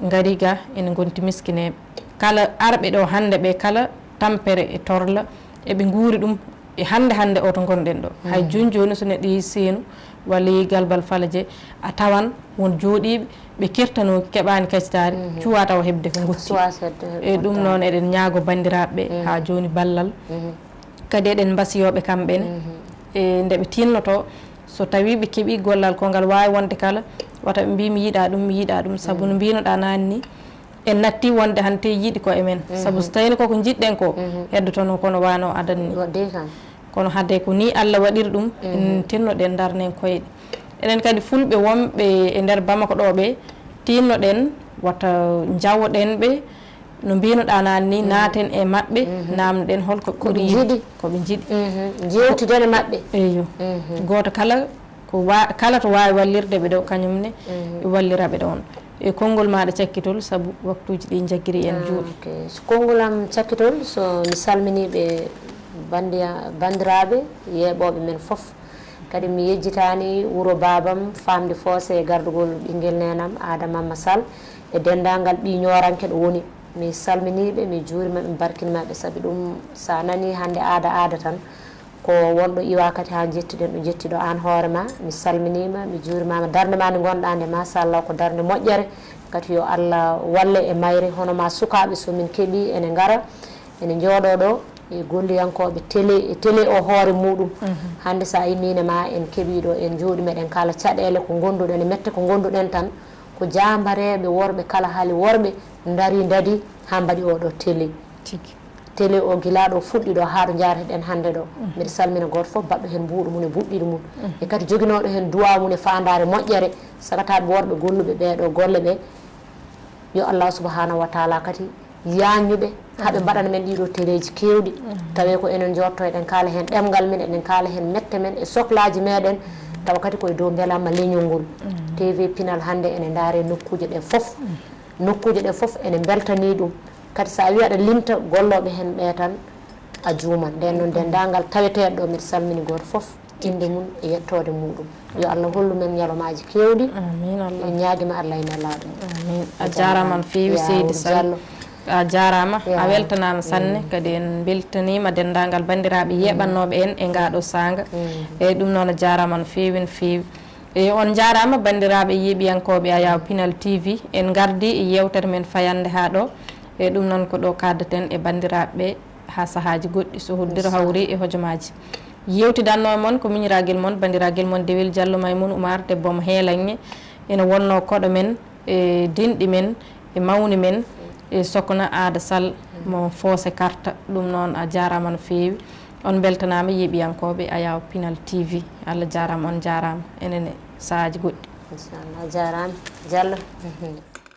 ngarii ga ene ngonti miskineeɓe. Kala arɓe ɗo hannde ɓe, kala tampere e torla, eɓe nguuri ɗum e hannde, hannde o to ngonɗen ɗo. Hay jooni jooni so neɗɗo yii Seenu walla yii Galbal Falaje, a tawan won jooɗiiɓe, ɓe kertanooki, keɓaani kacitaari, cuwaa tawa heɓde ko ngotti. E ɗum noon eɗen ñaagoo banndiraaɓe ɓe haa jooni ballal. Kadi eɗen mbasiyoo ɓe kamɓe ne, e nde ɓe tiinnotoo, so tawii ɓe keɓii gollal ko ngal waawi wonde kala, wata ɓe mbii mi yiɗaa ɗum, mi yiɗaa ɗum, sabu no mbiinoɗaa naane ni, en nattii wonde hannde yiɗi ko e men. Sabu so tawii koko njiɗɗen ko, heddotonoo kono waano adan ni. Kono hade ko ni Allah waɗiri ɗum, en tinnoɗen ndarnen koyɗe. Enen kadi fulɓe wonɓe e nder Bamako ɗo ɓe, tinnoɗen wata njawoɗen ɓe, no mbinoɗaa naan ni, naaten e maɓɓe, naamnoɗen holko ɓuri yiɗde, ko ɓe njiɗi. Njeewtiden e maɓɓe. Eyo. Gooto kala ko wa-, kala to waawi wallirde ɓe ɗo, kañum ne wallira ɓe ɗoon. E konngol maaɗa cakkitol, sabu waktuuji ɗi njaggiri en juuɗe. Ok. So konngol am cakkitol, so mi salminii ɓe banndiya-, banndiraaɓe yeeɓooɓe men fof. Kadi mi yejjitaani wuro baabam, faamde foose e gardugol ɓinngel neenam, Aadama Mamma Sall, e denndaangal ɓiy ñooranke ɗo woni. Mi salminii ɓe, mi juuriima ɓe, mi barkiniima ɓe, sabi ɗum, so a nanii hannde aada, aada tan, ko won ɗo iwaa kadi haa njettiɗen ɗo njettiɗo aan hoore ma. Mi salminiima, mi juurimaama. Darnde ma nde ngonɗaa nde, machallah, ko darnde moƴƴere. Kadi yo Allah walle e mayre, hono ma sukaaɓe, so min keɓii, ene ngara, ene njooɗoo ɗo, e golliyankooɓe télé, e télé o hoore muɗum. Hannde so a yii miin e ma en keɓii ɗo, en njooɗii, meɗen kaala caɗeele ko ngonduɗen, e mette ko ngonduɗen tan, ko jaambareeɓe worɓe kala hali worɓe ndarii ndadii haa mbaɗi oo ɗoo télé. Tigi. Télé o gila ɗo fuɗɗi ɗo haa ɗo njaareten hannde ɗo. Mbiɗa salmina gooto fof baɗɗo heen mbuuɗu mum e buɗɗiɗi mum. E kadi joginooɗo heen duwaaw mum e faandaare moƴƴere, sagataaɓe worɓe golluɓe ɓee ɗo golle ɓe. Yo Allah subhanahu wa taala kadi yaññu ɓe, haa ɓe mbaɗana men ɗii ɗoo téléji keewɗi. Tawee ko enen njooɗto eɗen kaala heen ɗemngal men, eɗen kaala heen mette men e soklaaji meɗen, tawa kadi ko e dow mbelamma leñol ngol. T V Pinal hannde ene ndaare nokkuuje ɗe fof. Nokkuuje ɗe fof ene mbeltanii ɗum. Kadi so a wii aɗa limta gollooɓe heen ɓee tan, a juuman. Nden noon, denndaangal taweteeɗo ɗo, mbiɗa salmini gooto fof, innde mum e yettoode muɗum. Yo Allah hollu men ñalawmaaji keewɗi. Amiin, Allah. En ñaagiima Allah e nelaaɗo mum. Amiin. A jaaraama no feewi, Seydi Sall. A jaaraama, a weltanaama sanne. Kadi en mbeltaniima denndaangal banndiraaɓe yeeɓannooɓe en e ngaa ɗoo saanga. Eeyi, ɗum noon a jaaraama no feewi, no feewi. E, on njaaraama, banndiraaɓe yeeɓiyankooɓe Ayaw Pinal T V. En ngardii e yeewtere men fayannde haa ɗo. E ɗum noon ko ɗo kaaddaten e banndiraaɓe haa sahaaji goɗɗi so hoddiro hawri e hojomaaji. Yewtidanno e mon ko miñiragel mon, banndiragel mon Dewel Diallo Maymoun Oumar, debbo mo Heelaŋŋe. Ene wonno koɗo men, e denɗi men, e mawni men, e sokna Aada Sall mo Foose Karta. Ɗum noon a jaaraama no feewi. On mbeltanaama yeeɓiyankooɓe Ayaw Pinal T V. Allah jaaraama, on jaaraama. Enen e sahaaji goɗɗi. Inchallah, a jaaraama. Diallo.